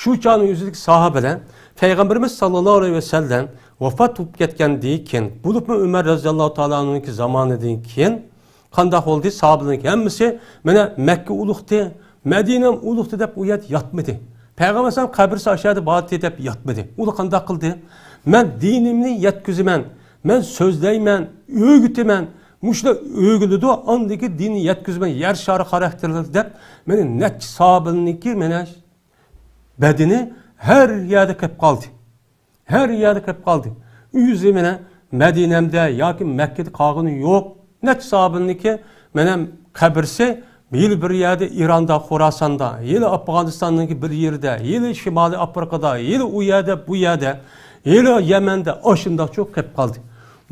شۇ چاغنىڭ ئۆزىدىكى ساھابىلەر پەيغەمبىرىمىز ساللاللاھۇ ئەلەيھى ۋەسەللەم ۋاپات بولۇپ كەتكەندىن كېيىن، بولۇپمۇ ئۆمەر رەزىياللاھۇ تائالا ئەنھۇنىڭكى زامانىدىن كېيىن قانداق بولدى؟ ساھابىلەرنىڭ ھەممىسى مانا مەككە ئۇلۇغتى، مەدىنەم ئۇلۇغتى دەپ ئۇ يەردە ياتمىدى. پەيغەمبەر ئەلەيھىسسالام قەبرىسى ئاشۇ يەردە باردى دەپ ياتمىدى. ئۇلار قانداق قىلدى؟ مەن دىنىمنى يەتكۈزىمەن، مەن سۆزلەيمەن، ئۆگىتىمەن، مۇشۇلار ئۆگىنىدۇ، ئاندىكى دىننى يەتكۈزىمەن، يەر شارى خاراكتېرلىك دەپ، مانا نەچچە ساھابىنىڭكى مانا بەدىنى ھەر يەردە قېلىپ قالدى. ھەر يەردە قېلىپ قالدى. ئۆزى مانا مەدىنەمدە ياكى مەككىدە قالغىنى يوق. نەچچە ساھابىنىڭكى مانا قەبرىسى ھېلى بىر يەردە ئىراندا، خوراساندا، ھېلى ئافغانىستاننىڭكى بىر يېرىدە، ھېلى شىمالىي ئافرىقىدا، ھېلى ئۇ يەردە، بۇ يەردە، ھېلى يەمەندە، ئاشۇنداقچۇ قېلىپ قالدى.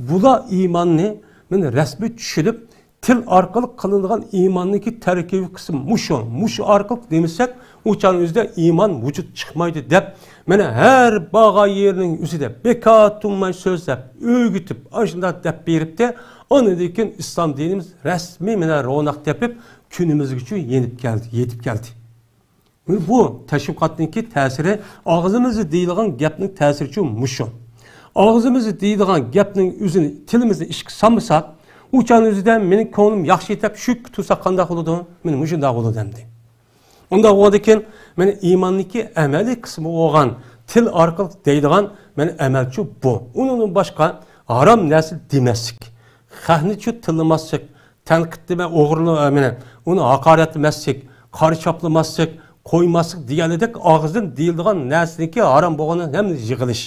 بۇلار ئىماننى مانا رەسمىي چۈشىنىپ، تىل ئارقىلىق قىلىنىدىغان ئىماننىڭكى تەركىبىي قىسمى مۇشۇ. مۇشۇ ئارقىلىق دېمىسەك، ئۇ چاغنىڭ ئۆزىدە ئىمان ۋۇجۇد چىقمايدۇ دەپ، مانا ھەر بارغان يېرىنىڭ ئۆزىدە بىكار تۇرماي سۆزلەپ، ئۆگىتىپ، ئاشۇنداق دەپ بېرىپتۇ. ئاندىن كېيىن ئىسلام دىنىمىز رەسمىي مانا روناق تېپىپ، كۈنىمىزگىچە يېنىپ كەلدى، يېتىپ كەلدى. مانا بۇ تەشۋىقاتنىڭكى تەسىرى، ئاغزىمىزدا دېيىلغان گەپنىڭ تەسىرىچۇ مۇشۇ. ئاغزىمىزدا دېيىلغان گەپنىڭ ئۆزىنى، تىلىمىزنى ئىشقا سالمىساق، ئۇ چاغنىڭ ئۆزىدە مېنىڭ كۆڭلۈم ياخشى دەپ شۈككە تۇرساق قانداق بولىدۇ؟ مانا مۇشۇنداق بولىدۇ ئەمدى. ئۇنداق بولغاندىكىن، مانا ئىماننىڭكى ئەمەلىي قىسمى بولغان تىل ئارقىلىق دەيدىغان مانا ئەمەلچۇ بۇ. ئۇنىڭدىن باشقا ھارام نەرسە دېمەسلىك، خەقنىچۇ تىللىماسلىق، تەنقىد دېمە، ئوغرىنى، ئە، مانا، ئۇنى ھاقارەتلىمەسلىك، قارا چاپلىماسلىق، قويماسلىق دېگەنلىدەك ئاغزىدىن دېيىلىدىغان نەرسىنىڭكى ھارام بولغاننى ھەممىنى يىغىلىش.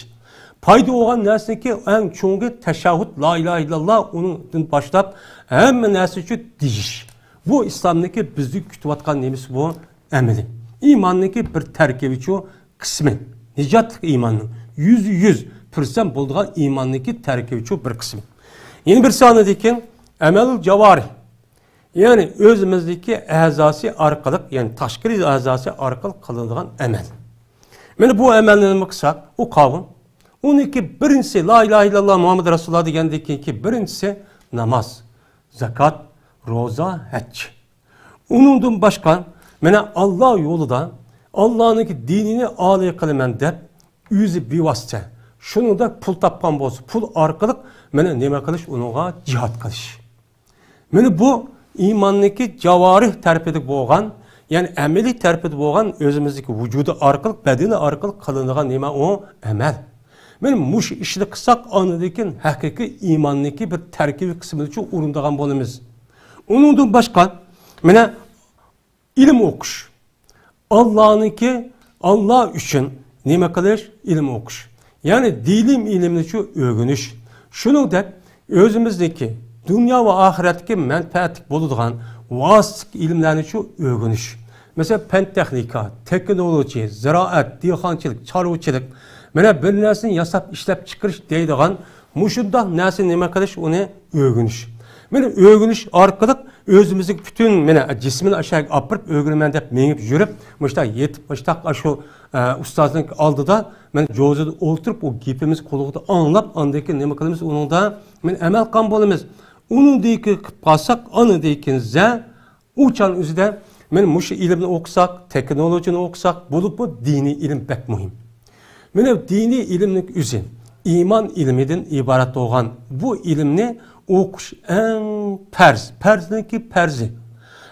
پايدا بولغان نەرسىنىڭكى ئەڭ چوڭى تەشەھھۇد، لا ئىلاھە ئىللاللا، ئۇنىڭدىن باشلاپ ھەممە نەرسىچۇ دېيىش. بۇ ئىسلامنىڭكى بىزدىن كۈتۈۋاتقان نېمىسى بۇ؟ ئەمىلى. ئىماننىڭكى بىر تەركىبىچۇ قىسمى. نىجاتلىق ئىماننىڭ يۈزدە يۈز پىرسەنت بولىدىغان ئىماننىڭكى تەركىبىچۇ بىر قىسمى. يەنە بىرسى ئاندىن كېيىن ئەمەلۇل جاۋارىھ. يەنى ئۆزىمىزدىكى ئەزاسى ئارقىلىق، يەنى تاشقىرى ئەزاسى ئارقىلىق قىلىنىدىغان ئەمەل. مانا بۇ ئەمەلنى نېمە قىلساق، ئۇ قاۋۇم. ئۇنىڭكى بىرىنچىسى، لا ئىلاھە ئىللاللا مۇھەممەد رەسۇلۇللا دېگەندىن كېيىنكى بىرىنچىسى ناماز، زاكات، روزا، ھەج. ئۇنىڭدىن باشقا، مانا ئاللا يولىدا، ئاللانىڭكى دىنىنى ئالىي قىلىمەن دەپ، ئۆزى بىۋاسىتە، شۇنىڭدەك پۇل تاپقان بولسا، پۇل ئارقىلىق مانا نېمە قىلىش، ئۇنىڭغا جىھاد قىلىش. مانا بۇ ئىماننىڭكى جاۋارىھ تەرىپىدە بولغان، يەنى ئەمەلىي تەرىپىدە بولغان ئۆزىمىزدىكى ۋۇجۇدى ئارقىلىق، بەدىنى ئارقىلىق قىلىنىدىغان نېمە ئۇ؟ ئەمەل. مانا مۇشۇ ئىشنى قىلساق، ئاندىن كېيىن ھەقىقىي ئىماننىڭكى بىر تەركىبىي قىسمىنىچۇ ئورۇندىغان بولىمىز. ئۇنىڭدىن باشقا، مانا ئىلىم ئوقۇش. ئاللانىڭكى، ئاللا ئۈچۈن نېمە قىلىش؟ ئىلىم ئوقۇش. يەنى دىنىي ئىلىمنىچۇ ئۆگىنىش. شۇنىڭدەك ئۆزىمىزنىڭكى دۇنيا ۋە ئاخىرەتتىكى مەنپەئەتلىك بولىدىغان ۋاسىتىلىك ئىلىملەرنىچۇ ئۆگىنىش. مەسىلەن، پەن تېخنىكا، تېخنولوگىيە، زىرائەت، دېھقانچىلىق، چارۋىچىلىق، مانا بىر نەرسىنى ياساپ ئىشلەپ چىقىرىش دەيدىغان مۇشۇنداق نەرسە نېمە قىلىش، ئۇنى ئۆگىنىش. مانا ئۆگىنىش ئارقىلىق ئۆزىمىزنىڭ پۈتۈن مانا جىسمىنى ئاشۇ يەرگە ئاپىرىپ ئۆگىنىمەن دەپ مېڭىپ يۈرۈپ، مۇشۇنداق يېتىپ، مۇشۇنداق ئاشۇ، ئە، ئۇستازنىڭ ئالدىدا مانا جوزىدا ئولتۇرۇپ، ئۇ گېپىمىز قۇلىقىدا ئاڭلاپ، ئاندىن كېيىن نېمە قىلىمىز؟ ئۇنىڭدا مانا ئەمەل قىلغان بولىمىز. ئۇنىڭدىن كېيىن قىلىپ قالساق، ئاندىن كېيىن زە ئۇ چاغنىڭ ئۆزىدە مانا مۇشۇ ئىلىمنى ئوقۇساق، تېخنولوگىيىنى ئوقۇساق، بولۇپمۇ دىنىي ئىلىم بەك مۇھىم. مانا دىنىي ئىلىمنىڭ ئۆزى ئىمان ئىلمىدىن ئىبارەت بولغان بۇ ئىلىمنى ئوقۇش ئەڭ پەرز، پەرزنىڭكى پەرزى.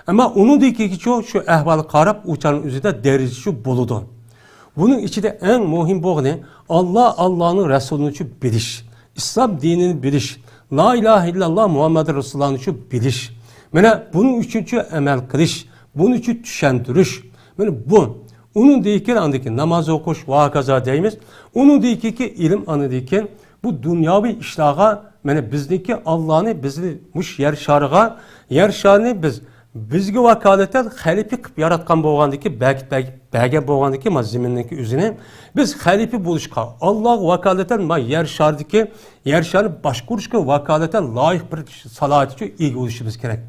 ئەمما ئۇنىڭدىن كېيىنكىچۇ شۇ ئەھۋالغا قاراپ ئۇ چاغنىڭ ئۆزىدە دەرىجىچۇ بولىدۇ. بۇنىڭ ئىچىدە ئەڭ مۇھىم بولغىنى ئاللا، ئاللانىڭ رەسۇلىنىچۇ بىلىش، ئىسلام دىنىنى بىلىش، لا ئىلاھە ئىللاللا مۇھەممەد رەسۇلۇللانىچۇ بىلىش. مانا بۇنىڭ ئۈچۈنچۇ ئەمەل قىلىش، بۇنىڭچۇ چۈشەندۈرۈش. مانا بۇ. ئۇنىڭدىن كېيىن ئاندىن كېيىن ناماز ئوقۇش ۋە ھاكازا دەيمىز. ئۇنىڭدىن كېيىنكى ئىلىم ئاندىن كېيىن بۇ دۇنياۋى ئىشلارغا، مانا بىزنىڭكى ئاللانى بىزنى مۇشۇ يەر شارىغا، يەر شارىنى بىز بىزگە ۋاكالىتەن خەلىپە قىلىپ ياراتقان بولغاندىكى، بەركىتىپ بەرگەن بولغاندىكى، ما زېمىننىڭكى ئۆزىنى بىز خەلىپە بولۇشقا، ئاللاغا ۋاكالىتەن ما يەر شارىدىكى، يەر شارىنى باشقۇرۇشقا ۋاكالىتەن لايىق بىر سالاھىيەتكە ئىگە بولۇشىمىز كېرەك.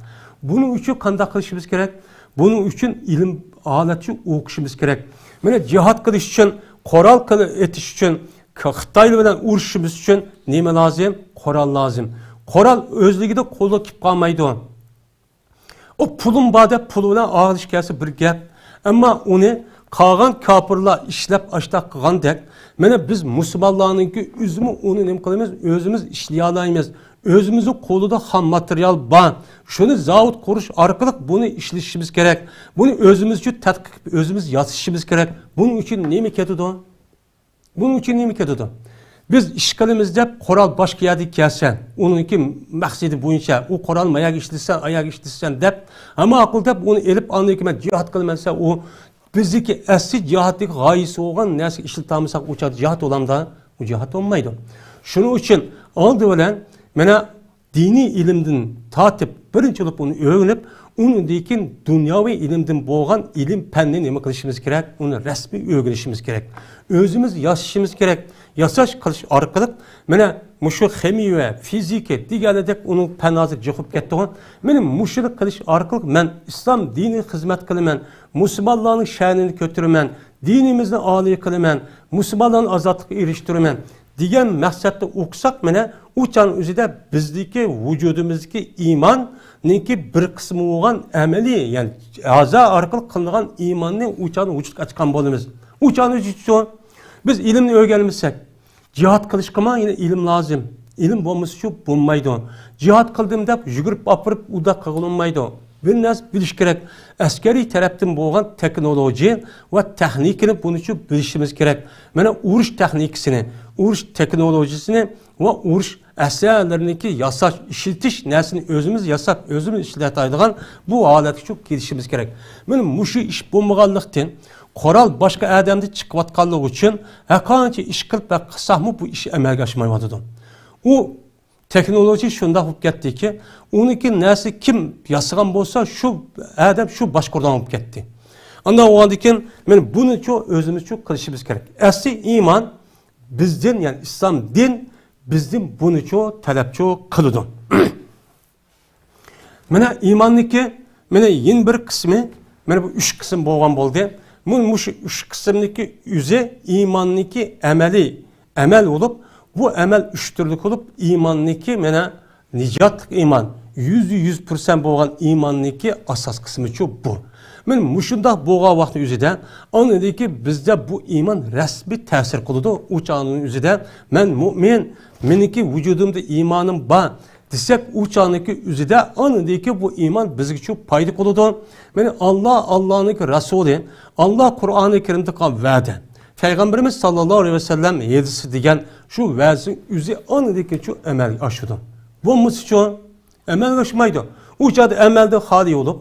بۇنىڭ ئۈچۈن قانداق قىلىشىمىز كېرەك؟ بۇنىڭ ئۈچۈن ئىلىم ھالەتچە ئوقۇشىمىز كېرەك. مانا جىھاد قىلىش ئۈچۈن، قورال قىل-، ئېتىش ئۈچۈن، ك-، خىتاي بىلەن ئۇرۇشۇشىمىز ئۈچۈن نېمە لازىم؟ قورال لازىم. قورال ئۆزلۈكىدە قولغا كېلىپ قالمايدۇ. ئۇ پۇلۇم بار دەپ پۇل بىلەن ئاغرىش كەلسە بىر گەپ. ئەمما ئۇنى قالغان كاپىرلار ئىشلەپ ئاشتاق قىلغاندەك، مانا بىز مۇسۇلمانلارنىڭكى ئۆزىمۇ ئۇنى نېمە قىلىمىز؟ ئۆزىمىز ئىشلىيالايمىز. ئۆزىمىزنىڭ قولىدا خام ماتېرىيال بار. شۇنى زاۋۇت قۇرۇش ئارقىلىق بۇنى ئىشلىشىمىز كېرەك. بۇنى ئۆزىمىز ئۈچۈن تەتقىق قىلىپ ئۆزىمىز ياسىشىمىز كېرەك. بۇنىڭ ئۈچۈن نېمە كېتىدۇ؟ بۇنىڭ ئۈچۈن نېمە كېتىدۇ؟ بىز ئىش قىلىمىز دەپ قورال باشقا يەردىن كەلسە، ئۇنىڭكى مەقسىتى بويىچە، ئۇ قورال ماياغا ئىشلىتىسەن، ئاياغا ئىشلىتىسەن دەپ، ھە، ماقۇل دەپ ئۇنى ئېلىپ، ئاندىن كېيىن مەن جىھاد قىلىمەن دېسە، ئۇ بىزدىكى ئەسلى جىھادتىكى غايىسى بولغان نەرسىگە ئىشلىتەلمىسەك، ئۇ چاغدا جىھاد بولامدا؟ ئۇ جىھاد بولمايدۇ. شۇنىڭ ئۈچۈن ئالدى بىلەن مانا دىنىي ئىلىمدىن تارتىپ، بىرىنچى بولۇپ ئۇنى ئۆگىنىپ، ئۇنىڭدىن كېيىن دۇنياۋى ئىلىمدىن بولغان ئىلىم پەننى نېمە قىلىشىمىز كېرەك؟ ئۇنى رەسمىي ئۆگىنىشىمىز كېرەك. ئۆزىمىز ياسىشىمىز كېرەك. ياساش قىلىش ئارقىلىق، مانا مۇشۇ خىمىيە، فىزىكا دېگەندەك ئۇنىڭ پەن ھازىر جىق بولۇپ كەتتىغۇ. مانا مۇشۇنى قىلىش ئارقىلىق مەن ئىسلام دىنىغا خىزمەت قىلىمەن، مۇسۇلمانلارنىڭ شەنىنى كۆتۈرىمەن، دىنىمىزنى ئالىي قىلىمەن، مۇسۇلمانلارنى ئازادلىققا ئېرىشتۈرىمەن دېگەن مەقسەتتە ئوقۇساق، مانا ئۇ چاغنىڭ ئۆزىدە بىزدىكى ۋۇجۇدىمىزدىكى ئىماننىڭكى بىر قىسمى بولغان ئەمەلىي، يەنى ئەزا ئارقىلىق قىلىنغان ئىماننى ئۇ چاغدا ۋۇجۇدقا ئاچقان بولىمىز. ئۇ چاغنىڭ ئۆزىچۇ بىز ئىلىمنى ئۆگەنمىسەك، جىھاد قىلىشقىمۇ يەنە ئىلىم لازىم. ئىلىم بولمىسىچۇ بولمايدۇ. جىھاد قىلدىم دەپ يۈگۈرۈپ ئاپىرىپ ئۇنداق قىلغىلى بولمايدۇ. بىر نەرسە بىلىش كېرەك. ئەسكەرىي تەرەپتىن بولغان تېخنولوگىيە ۋە تېخنىكىنى بۇنىچۇ بىلىشىمىز كېرەك. مانا ئۇرۇش تېخنىكىسىنى، ئۇرۇش تېخنولوگىيىسىنى ۋە ئۇرۇش ئەسلىھەلىرىنىڭكى ياساش، ئىشلىتىش نەرسىنى ئۆزىمىز ياساپ، ئۆزىمىز ئىشلىتەلەيدىغان بۇ ھالەتكە شۇ كېلىشىمىز كېرەك. مانا مۇشۇ ئىش بولمىغانلىقتىن، قورال باشقا ئادەمدە چىقىۋاتقانلىقى ئۈچۈن ھەرقانچە ئىش قىلىپ ۋە قىلساقمۇ بۇ ئىش ئەمەلگە ئاشمايۋاتىدۇ. ئۇ تېخنولوگىيە شۇنداق بولۇپ كەتتىكى، ئۇنىڭكى نەرسە كىم ياسىغان بولسا، شۇ ئادەم شۇ باشقۇرىدىغان بولۇپ كەتتى. ئانداق بولغاندىن كېيىن، مانا بۇنىچۇ ئۆزىمىزچۇ قىلىشىمىز كېرەك. ئەسلى ئىمان بىزدىن، يەنى ئىسلام دىن بىزدىن بۇنىچۇ تەلەپچۇ قىلىدۇ. مانا ئىماننىكى، مانا يەنە بىر قىسمى، مانا بۇ ئۈچ قىسىم بولغان بولدى. مۇ-، مۇشۇ ئۈچ قىسىمنىكى ئۆزى ئىماننىكى ئەمەلىي ئەمەل بولۇپ، بۇ ئەمەل ئۈچ تۈرلۈك بولۇپ، ئىماننىكى مانا نىجاتلىق ئىمان، يۈزدە يۈز پىرسەنت بولغان ئىماننىكى ئاساس قىسمىچۇ بۇ. مانا مۇشۇنداق بولغان ۋاقىتنىڭ ئۆزىدە، ئاندىن كېيىن بىزدە بۇ ئىمان رەسمىي تەسىر قىلىدۇ. ئۇ چاغنىڭ ئۆزىدە مەن مۇئمىن، مېنىڭكى ۋۇجۇدۇمدا ئىمانىم بار، دېسەك، ئۇ چاغنىڭكى ئۆزىدە ئاندىن كېيىن بۇ ئىمان بىزگىچۇ پايدا قىلىدۇ. مانا ئاللا، ئاللانىڭكى رەسۇلى، ئاللا قۇرئانى كەرىمدە قىلغان ۋەدە، پەيغەمبىرىمىز ساللاللاھۇ ئەلەيھى ۋەسەللەم ھەدىسى دېگەن شۇ ۋەدىسىنىڭ ئۆزى ئاندىن كېيىنچۇ ئەمەلگە ئاشىدۇ. بولمىسىچۇ ئەمەلگە ئاشمايدۇ. ئۇ چاغدا ئەمەلدىن خالىي بولۇپ،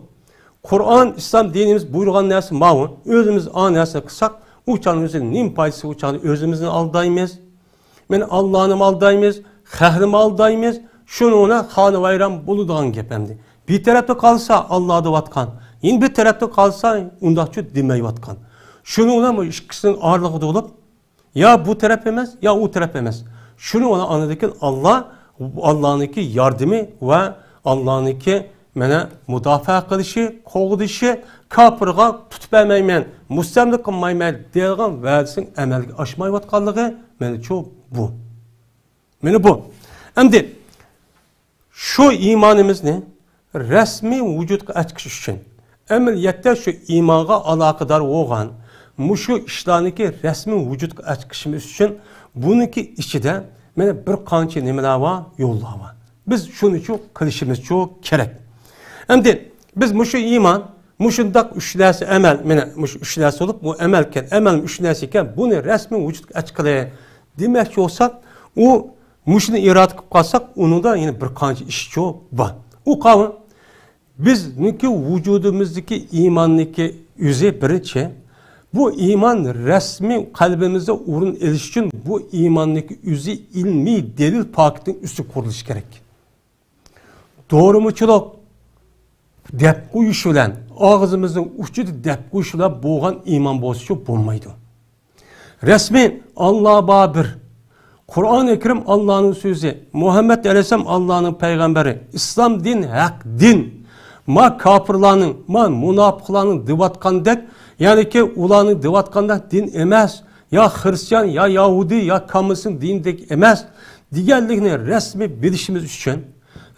قۇرئان، ئىسلام دىنىمىز بۇيرۇغان نەرسە ماۋۇ، ئۆزىمىز ئا نەرسىنى قىلساق، ئۇ چاغنىڭ ئۆزىدە نېمە پايدىسى؟ ئۇ چاغدا ئۆزىمىزنى ئالدايمىز. مانا ئاللانىمۇ ئالدايمىز، خەقنىمۇ ئالدايمىز. شۇنىڭ بىلەن خانىۋايران بولىدىغان گەپ ئەمدى. بىر تەرەپتە قالسا ئاللا دەۋاتقان، يەنە بىر تەرەپتە قالسا ئۇنداقچۇ دېمەيۋاتقان. شۇنىڭ بىلەن بۇ ئىككىسىنىڭ ئارىلىقىدا بولۇپ، يا بۇ تەرەپ ئەمەس، يا ئۇ تەرەپ ئەمەس. شۇنىڭ بىلەن ئاندىن كېيىن ئاللا، ئاللانىڭكى ياردىمى ۋە ئاللانىڭكى مانا مۇداپىئە قىلىشى، قوغدىشى، كاپىرغا تۇتۇپ بەرمەيمەن، مۇستەملىكە قىلمايمەن دەيدىغان ۋەدىسىنىڭ ئەمەلگە ئاشمايۋاتقانلىقى مانا شۇ بۇ. مانا بۇ. ئەمدى شۇ ئىمانىمىزنى رەسمىي ۋۇجۇدقا ئەكىرىش ئۈچۈن، ئەمەلىيەتتە شۇ ئىمانغا ئالاقىدار بولغان مۇشۇ ئىشلارنىڭكى رەسمىي ۋۇجۇدقا ئەكىرىشىمىز ئۈچۈن بۇنىڭكى ئىچىدە مانا بىر قانچە نېمىلەر بار، يوللار بار. بىز شۇنىچۇ قىلىشىمىزچۇ كېرەك. ئەمدى بىز مۇشۇ ئىمان، مۇشۇنداق ئۈچ نەرسە ئەمەل، مانا مۇشۇ ئۈچ نەرسە بولۇپ، بۇ ئەمەلكەن، ئەمەل ئۈچ نەرسە ئىكەن، بۇنى رەسمىي ۋۇجۇدقا ئەكىرەي دېمەكچى بولساق، ئۇ مۇشۇنى ئىرادە قىلىپ قالساق، ئۇنىڭدا يەنە بىر قانچە ئىشچۇ بار. ئۇ قاۋۇ، بىزنىڭكى ۋۇجۇدىمىزدىكى ئىماننىڭكى ئۆزى بىرىنچى، بۇ ئىمان رەسمىي قەلبىمىزدە ئورۇن ئېلىش ئۈچۈن بۇ ئىماننىڭكى ئۆزى ئىلمىي دەلىل پاكىتنىڭ ئۈستىگە قۇرۇلۇشى كېرەك. دورىمىچىلىق دەپ قويۇش بىلەن، ئاغزىمىزنىڭ ئۇچىدا دەپ قويۇش بىلەن بولغان ئىمان بولسىچۇ بولمايدۇ. رەسمىي ئاللا بار بىر. قۇرئانى كەرىم ئاللانىڭ سۆزى، مۇھەممەد ئەلەيھىسسالام ئاللانىڭ پەيغەمبىرى، ئىسلام دىن ھەق دىن. ما كاپىرلارنىڭ، ما مۇناپىقلارنىڭ دېۋاتقاندەك، يەنىكى ئۇلارنىڭ دېۋاتقاندەك دىن ئەمەس، يا خرىستىيان، يا يەھۇدىي، يا كاممۇنىستنىڭ دىنىدەك ئەمەس دېگەنلىكنى رەسمىي بىلىشىمىز ئۈچۈن،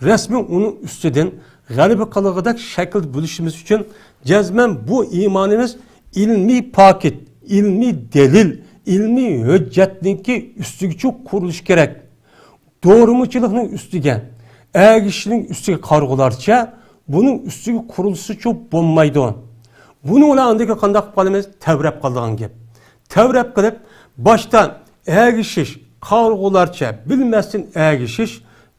رەسمىي ئۇنىڭ ئۈستىدىن غەلىبە قىلغۇدەك شەكىلدە بىلىشىمىز ئۈچۈن، جەزمەن بۇ ئىمانىمىز ئىلمىي پاكىت، ئىلمىي دەلىل، ئىلمىي ھۆججەتنىڭكى ئۈستىگىچۇ قۇرۇلۇشى كېرەك. دورىمىچىلىقنىڭ ئۈستىگە، ئەگىشىشنىڭ ئۈستىگە قارىغۇلارچە، بۇنىڭ ئۈستىگە قۇرۇلسىچۇ بولمايدۇ. بۇنىڭ بىلەن ئاندىن كېيىن قانداق قىلىپ قالىمىز؟ تەۋرەپ قالىدىغان گەپ. تەۋرەپ قىلىپ، باشتا ئەگىشىش، قارىغۇلارچە، بىلمەستىن ئەگىشىش،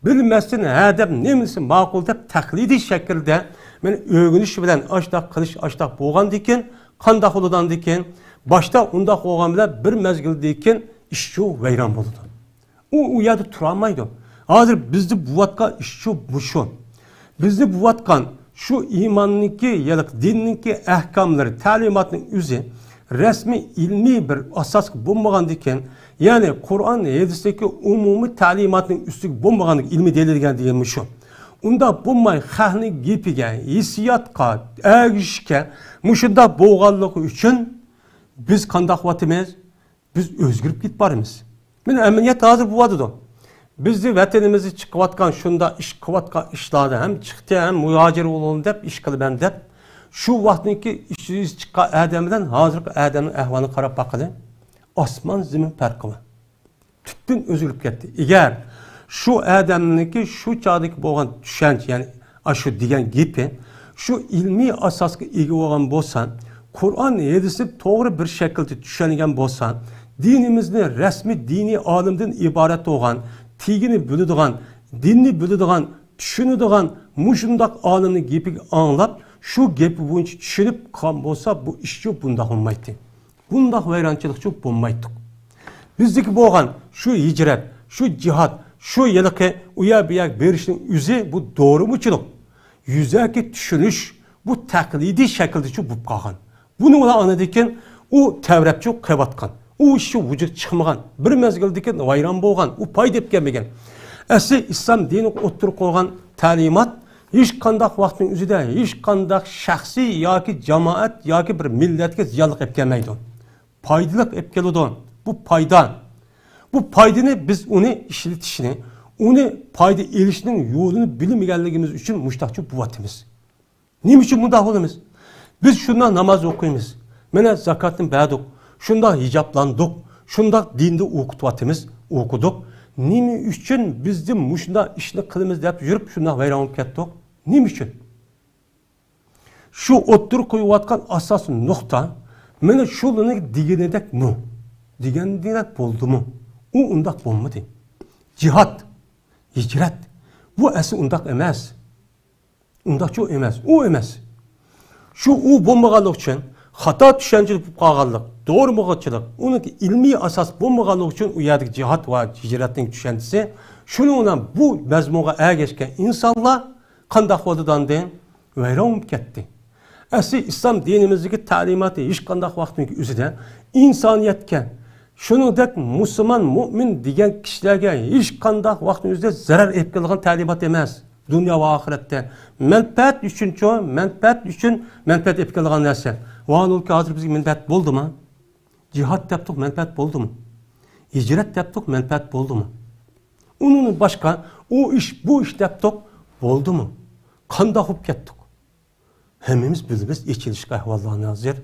بىلمەستىن ھە دەپ، نېمىسى ماقۇل دەپ، تەقلىدىي شەكىلدە مەن ئۆگىنىش بىلەن ئاشتاق قىلىش، ئاشتاق بولغاندىكىن، قانداق بولىدىغاندىكىن، باشتا ئۇنداق بولغان بىلەن بىر مەزگىلدىن كېيىن ئىشچۇ ۋەيران بولىدۇ. ئۇ، ئۇ يەردە تۇرالمايدۇ. ھازىر بىزدە بوۋاتقان ئىشچۇ مۇشۇ. بىزدە بوۋاتقان شۇ ئىماننىڭكى، يا دىننىڭكى ئەھكاملىرى، تەلىماتنىڭ ئۆزى رەسمىي ئىلمىي بىر ئاساسقا بولمىغاندىكىن، يەنى قۇرئان، ھەدىستىكى ئومۇمىي تەلىماتنىڭ ئۈستىگە بولمىغاندىكىن، ئىلمىي دەلىل دېگەن، دېگەن مۇشۇ. ئۇنداق بولماي، خەقنىڭ گېپىگە، ھېسسىياتقا ئەگىشىشكە مۇشۇنداق بولغانلىقى ئۈچۈن بىز قانداق قىلىۋاتىمىز؟ بىز ئۆزگىرىپ كېتىپ بارىمىز. مانا ئەمەلىيەت ھازىر بولۇۋاتىدۇ. بىزنى ۋەتىنىمىزدە چىقىۋاتقان شۇنداق ئىش قىلىۋاتقان ئىشلاردا ھەم چىقتى، ھەم مۇھاجىر بولدۇم دەپ، ئىش قىلىمەن دەپ، شۇ ۋاقىتنىڭكى ئىش يۈزى چىققان ئادەم بىلەن ھازىرقى ئادەمنىڭ ئەھۋالىنى قاراپ باققىلى. ئاسمان زېمىن پەرقى بار. تۈپتىن ئۆزگىرىپ كەتتى. ئەگەر شۇ ئادەمنىڭكى شۇ چاغدىكى بولغان چۈشەنچە، يەنى ئاشۇ دېگەن گېپى شۇ ئىلمىي ئاساسقا ئىگە بولغان بولسا، قۇرئان، ھەدىسنى توغرا بىر شەكىلدە چۈشەنگەن بولسا، دىنىمىزنى رەسمىي دىنىي ئالىمدىن ئىبارەت بولغان، تېگىنى بىلىدىغان، دىننى بىلىدىغان، چۈشىنىدىغان مۇشۇنداق ئالىمنىڭ گېپىگە ئاڭلاپ، شۇ گېپى بويىچە چۈشىنىپ قىلغان بولسا، بۇ ئىشچۇ بۇنداق بولمايتتى. بۇنداق ۋەيرانچىلىقچۇ بولمايتتۇق. بىزدىكى بولغان شۇ ھىجرەت، شۇ جىھاد، شۇ ھېلىقى ئۇ يەر بۇ يەرگە بېرىشنىڭ ئۆزى بۇ دورىمۇچىلىق. يۈزەكى چۈشىنىش بۇ تەقلىدىي شەكىلدىچۇ بولۇپ قالغان. بۇنىڭ بىلەن ئاندىن كېيىن ئۇ تەۋرەپچۇ قېلىۋاتقان. ئۇ ئىشچۇ ۋۇجۇدقا چىقمىغان. بىر مەزگىلدىن كېيىن ۋەيران بولغان. ئۇ پايدا ئېلىپ كەلمىگەن. ئەسلى ئىسلام دىنىغا ئوتتۇرىغا قويغان تەلىمات ھېچقانداق ۋاقىتنىڭ ئۆزىدە ھېچقانداق شەخسىي ياكى جامائەت ياكى بىر مىللەتكە زىيانلىق ئېلىپ كەلمەيدۇ. پايدىلىق ئېلىپ كېلىدۇ. بۇ پايدا. بۇ پايدىنى بىز ئۇنى ئىشلىتىشنى، ئۇنى پايدا ئېلىشنىڭ يولىنى بىلمىگەنلىكىمىز ئۈچۈن مۇشتاقچۇ بولۇۋاتىمىز. نېمە ئۈچۈن بۇنداق بولىمىز؟ بىز شۇنداق ناماز ئوقۇيمىز. مانا زاكاتنى بەردۇق. شۇنداق ھىجابلاندۇق. شۇنداق دىندا ئوقۇتۇۋاتىمىز، ئوقۇدۇق. نېمە ئۈچۈن بىزدىن مۇشۇنداق ئىشنى قىلىمىز دەپ يۈرۈپ شۇنداق ۋەيران بولۇپ كەتتۇق؟ نېمە ئۈچۈن؟ شۇ ئوتتۇرىغا قويۇۋاتقان ئاساسىي نۇقتا، مانا شۇلارنىڭ دېگىنىدەكمۇ؟ دېگىنىدەك بولدىمۇ؟ ئۇ ئۇنداق بولمىدى. جىھاد، ھىجرەت، بۇ ئەسلى ئۇنداق ئەمەس. ئۇنداقچۇ ئەمەس، ئۇ ئەمەس. شۇ ئۇ بولمىغانلىقى ئۈچۈن خاتا چۈشەنچىدە بولۇپ قالغانلىق، دورىمىغۇچىلىق، ئۇنىڭكى ئىلمىي ئاساس بولمىغانلىقى ئۈچۈن ئۇ يەردىكى جىھاد ۋە ھىجرەتنىڭ چۈشەنچىسى شۇنىڭ بىلەن بۇ مەزمۇنغا ئەگەشكەن ئىنسانلار قانداق بولىدۇ ئاندىن؟ ۋەيران بولۇپ كەتتى. ئەسلى ئىسلام دىنىمىزدىكى تەلىماتى ھېچقانداق ۋاقىتنىڭ ئۆزىدە ئىنسانىيەتكە، شۇنىڭدەك مۇسۇلمان، مۇئمىن دېگەن كىشىلەرگە ھېچقانداق ۋاقىتنىڭ ئۆزىدە زەرەر ئېلىپ كېلىدىغان تەلىمات ئەمەس. دۇنيا ۋە ئاخىرەتتە مەنپەئەت ئۈچۈنچۇ، مەنپەئەت ئۈچۈن مەنپەئەت ئېلىپ كېلىدىغان نەرسە. ۋاھالەنكى ھازىر بىزگە مەنپەئەت بولدىمۇ؟ جىھاد دەپتۇق، مەنپەئەت بولدىمۇ؟ ھىجرەت دەپتۇق، مەنپەئەت بولدىمۇ؟ ئۇنىڭدىن باشقا ئۇ ئىش، بۇ ئىش دەپتۇق، بولدىمۇ؟ قانداق بولۇپ كەتتۇق؟ ھەممىمىز بىلىمىز ئېچىلىشقا ئەھۋاللارنى ھازىر.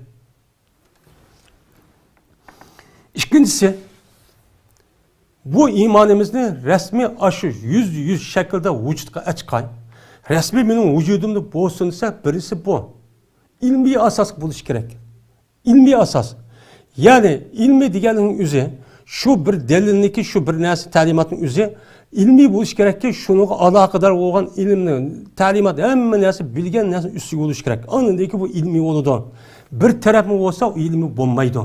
ئىككىنچىسى، بۇ ئىمانىمىزنى رەسمىي ئاشۇ يۈزدە يۈز شەكىلدە ۋۇجۇدقا ئاچقان، رەسمىي مېنىڭ ۋۇجۇدۇمدا بولسۇن دېسە، بىرسى بۇ. ئىلمىي ئاساسقا بولۇشى كېرەك. ئىلمىي ئاساس. يەنى ئىلمىي دېگەننىڭ ئۆزى، شۇ بىر دەلىلنىكى، شۇ بىر نەرسە تەلىماتنىڭ ئۆزى ئىلمىي بولۇشى كېرەككى، شۇنىڭغا ئالاقىدار بولغان ئىلىمنى، تەلىمات، ھەممە نەرسە، بىلگەن نەرسە ئۈستىگە بولۇشى كېرەك. ئاندىن كېيىن بۇ ئىلمىي بولىدۇ. بىر تەرەپمۇ بولسا، ئۇ ئىلمىي بولمايدۇ.